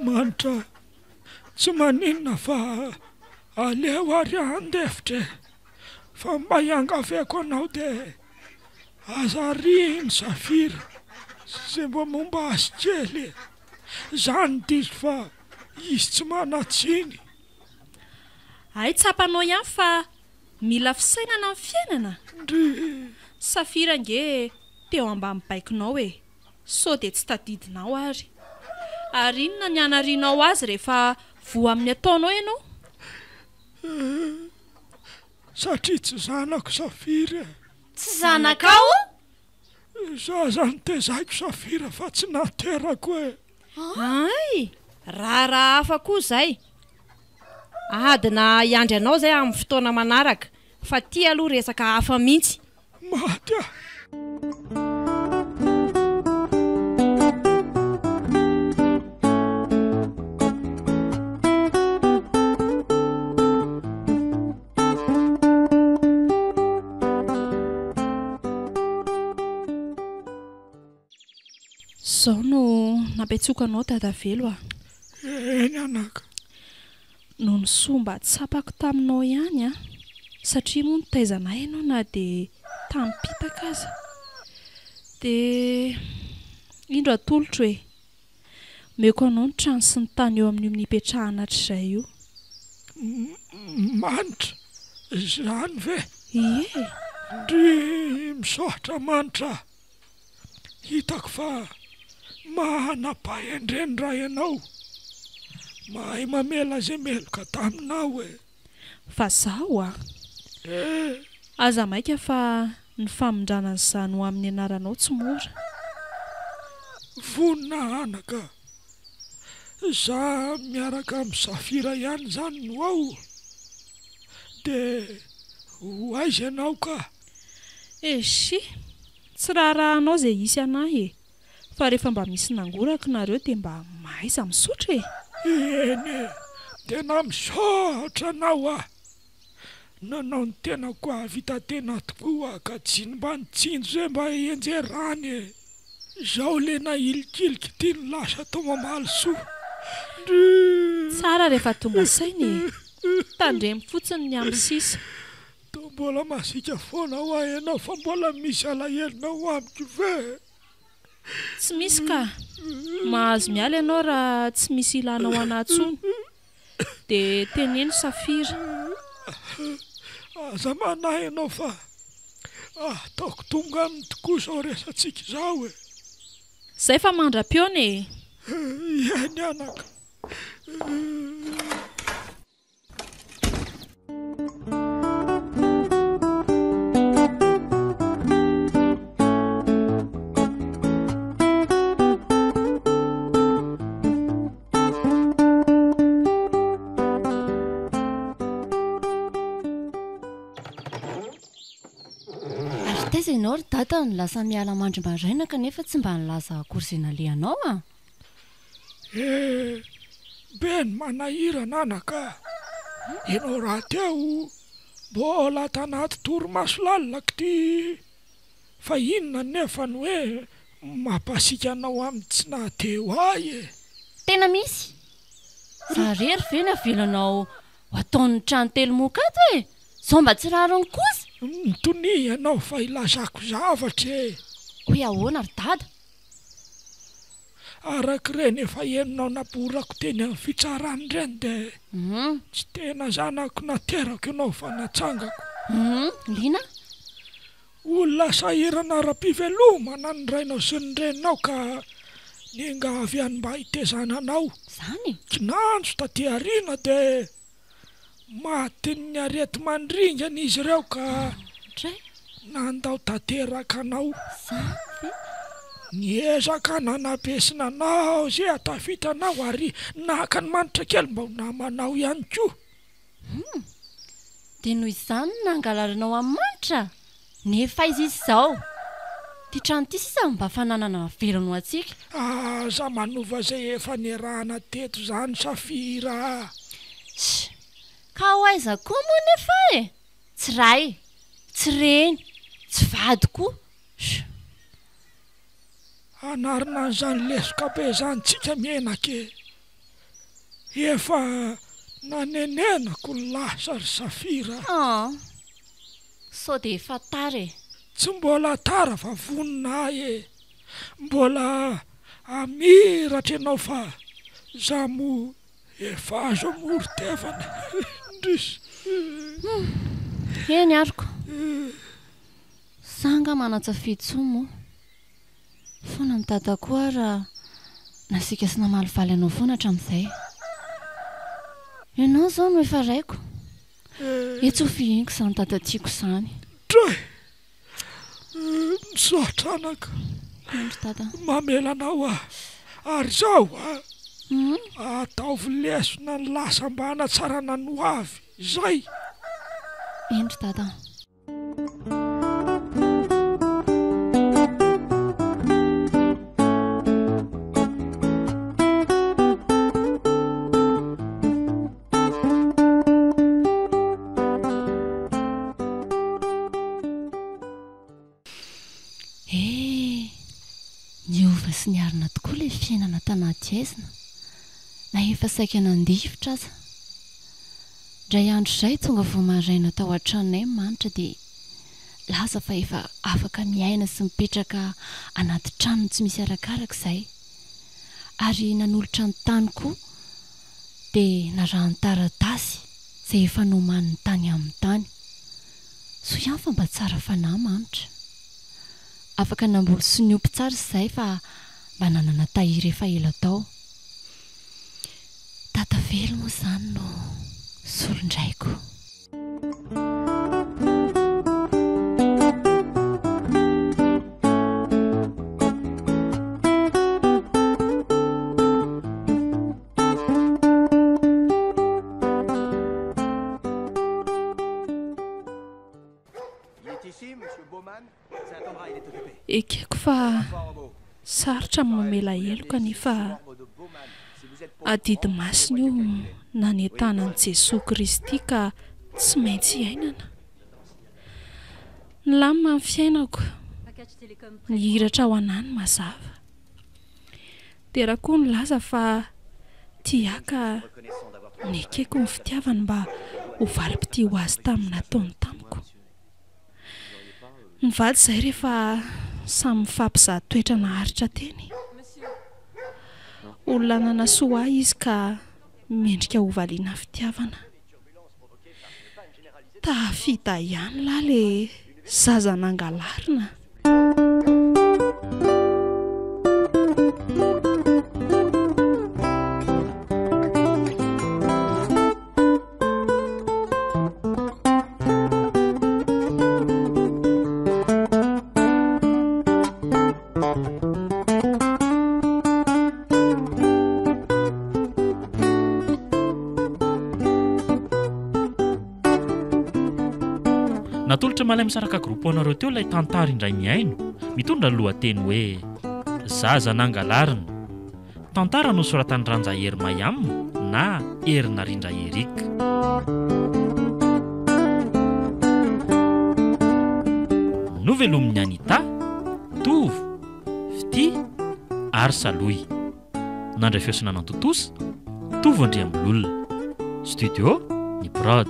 Manitra, tsy maninona fa aleo ary handefitra e! Fa mba iangaviako anao dia aza ariany Safira sy izay mba momba azy kely e! Zany diso fa izy tsy manan-tsiny. Hay tsapanao ihany fa mila fisainana ny fiainana? Ndrii. Safira ange teo ambany baikonao e! Sao dia tsy tadidinao ary. Ary inona ny hanarianao azy rehefa voa amin'ny ataonao ianao? Satria tsy zanako Safira e! Tsy zanakao? Zaza notezaiko Safira fa tsy naterako e! Hay! Raharaha hafa koa izay. Adina hiandry anao izay amin'ny fotoana manaraka fa ty aloha resaka hafa mihitsy. Maty aho! Izao no nampiantsoako anao Dadavelo a! Eny anaka. Noho ny soa mba tsapako taminao ihany an! Satria moa nitaiza anay ianao na dia tamim-pitaka aza. Dia indro atolotro e! Omeko anao ny trano sy ny tany eo amin'io nipetrahana hatrizay io. Manitra, izany ve? Ie! Ndry misaotra Manitra a! Hitako fa manam-pahendrena raha ianao. Mahay mamela izay meloka taminao e! Fa zaho a! Eh! Aza maika fa ny famindrana an'izany ho amin'ny anaranao tsy mora. Vonona anaka! Za miaraka amin'i Safira ihany izany no ao? Dia ho aiza ianao ka? Eshi! Tsy raharahanao izay hisy anah e! Fa rehefa mba misy nangoraka nareo dia mba mahaiza misaotra e! Eny e! Tena misaotra anao aho! Nanao ny tenako hahavita tena tokoa aho ka tsy mba nitsinjo izay mba hianjerany e! Izao le nahilikiliky ity no lasa toa mamaly soa. Ndrii! Tsara rehefa tonga saina e! Tandremo fotsiny ny amin'ny sisa. Toa mbola masiaka foana hoa ianao fa mbola misy alahelonao amiko ve? Tsy misy ka! Mahazo miala ianao raha tsy misy ilanao anah tsony. Dia teneno Safira. Aza manahy ianao fa. Ataoko tonga aminy tokoa izao resatsika izao e! Zay fa mandra-pihaona e! Eny anaka. Ary taiza ianao ry dada no lasa miala mandry maraina kanefa tsy mba nilaza akory izay nalehanao a? Eh, be ny manahirana anaka a! Ianao rahateo mbola tanaty torimaso lalina k'ty Fa inona anefa no hoe mampasiaka anao amin'ny tsy naha-teo ahy e? Tena misy! Za rery ve no avelanao ho ataon'ny trano telomoka ato e? Sao mba tsy rariny kosa? Mitonia ianao fa ilazako zavatra e! Hoe ahoana ry dada? Araka ireny efa henonao naborako teny amin'ny fitsarana ireny dia tsy tena zanako naterako ianao fa natsangako. Hum, liana? Olona sahirana ara-pivelomana ny rainao sy ny reninao ka niangavy any mba hitezana anao. Izany? Kinanjo taty aoriana dia matin'ny areti-mandringana izy ireo ka nandao tanteraka anao. Izany ve? Niezaka nanabe sy nanao izay hahatafita anao ary naka ny manitra kely mba ho namanao ihany koa. Hum! Dia noho izany no nangalarinao an'i Manitra? Nefa aiza izy izao? Ity trano ity sisa no mba fananana velona ho antsika. Aza manova izay efa niarahana teto izany Safira a! Sh! Ka ho aiza koa moa nefa e? Tsy ray, tsy reny, tsy vady koa. Sh! Hanarina an'izany lesoka be izany tsika mianaka e! Efa nanenenako ny lasa ry Safira a! An! Sao dia efa tara e! Tsy mbola tara fa vonona ahy e! Mbola hamiratra ianao fa za moa efa azo amoron-tevana indrisy. Hum! Eny aroko. Za angaha manan-tsafidy intsony moa. Foana ny dada koa ary raha nasiaka sy namalivaly anao foana hatramin'izay. Ianao izao no efa raiko. Etsy ho fihiniko izany dada tiako izany. Dray! Misaotra anaka. Eny ry dada. Mamela anao aho. Ary izao a! Ataovy lesona ny lasa mba hanatsarana ny ho avy. Izay! Eny ry dada. Eh! Niova sy niarina tokoa ilay fiainana tanaty aizina, na efa saika nandefitra aza. Indray andro izay tonga vao maraina tao an-tranonay Manitra dia laza fa efa afaka miaina sy mipetraka anaty tranony tsy misy arakaraka izay. Ary nanolotra ny tany koa dia narahany taratasy izay efa nomaniny tany aminy tany. Soa ihany fa mba tsara fanahy Manitra. Afaka namboly sy niompy tsara izahay fa mba nanana tahiry efa ela tao. Dada velo moa izany no solon-draiko. Ekeko fa sarotra ny mamela heloka nefa adidy masina io nanentanan'i Jesoa Kristy ka tsy maintsy iainana. Nilamina ny fiainako, nihiratra ho anah ny mazava. Dera koa nilaza fa tia ahy ka nekeko ny fitiavany mba ho valim-pitia ho azy tamin'ny nataony tamiko. Nivady izahay rehefa samy nifampizaha toetra naharitra teny. Olona nanasoa ahy izy ka mendrika hovaliana fitiavana. Tafita ihany lahy le. Zaza nangalarina. Natolotra Malay Misaraka Groupe anareo teo ilay tantara indray mihaino, mitondra ny lohateny hoe Zaza nangalarina. Tantara nosoratan'i Ranja Hery Mayam na Hery Narindra Eric. Novelomin'i Anita, Tovo, Fitia ary Salohy. Nandray feo sy nanantontosa, Tovo Andriambololona. Studio, Ny Prod.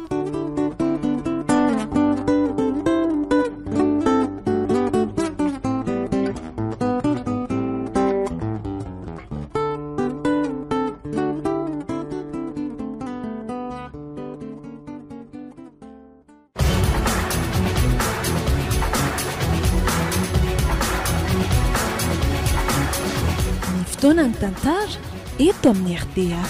Ny fotoana ny tantara eto amin'ny rta.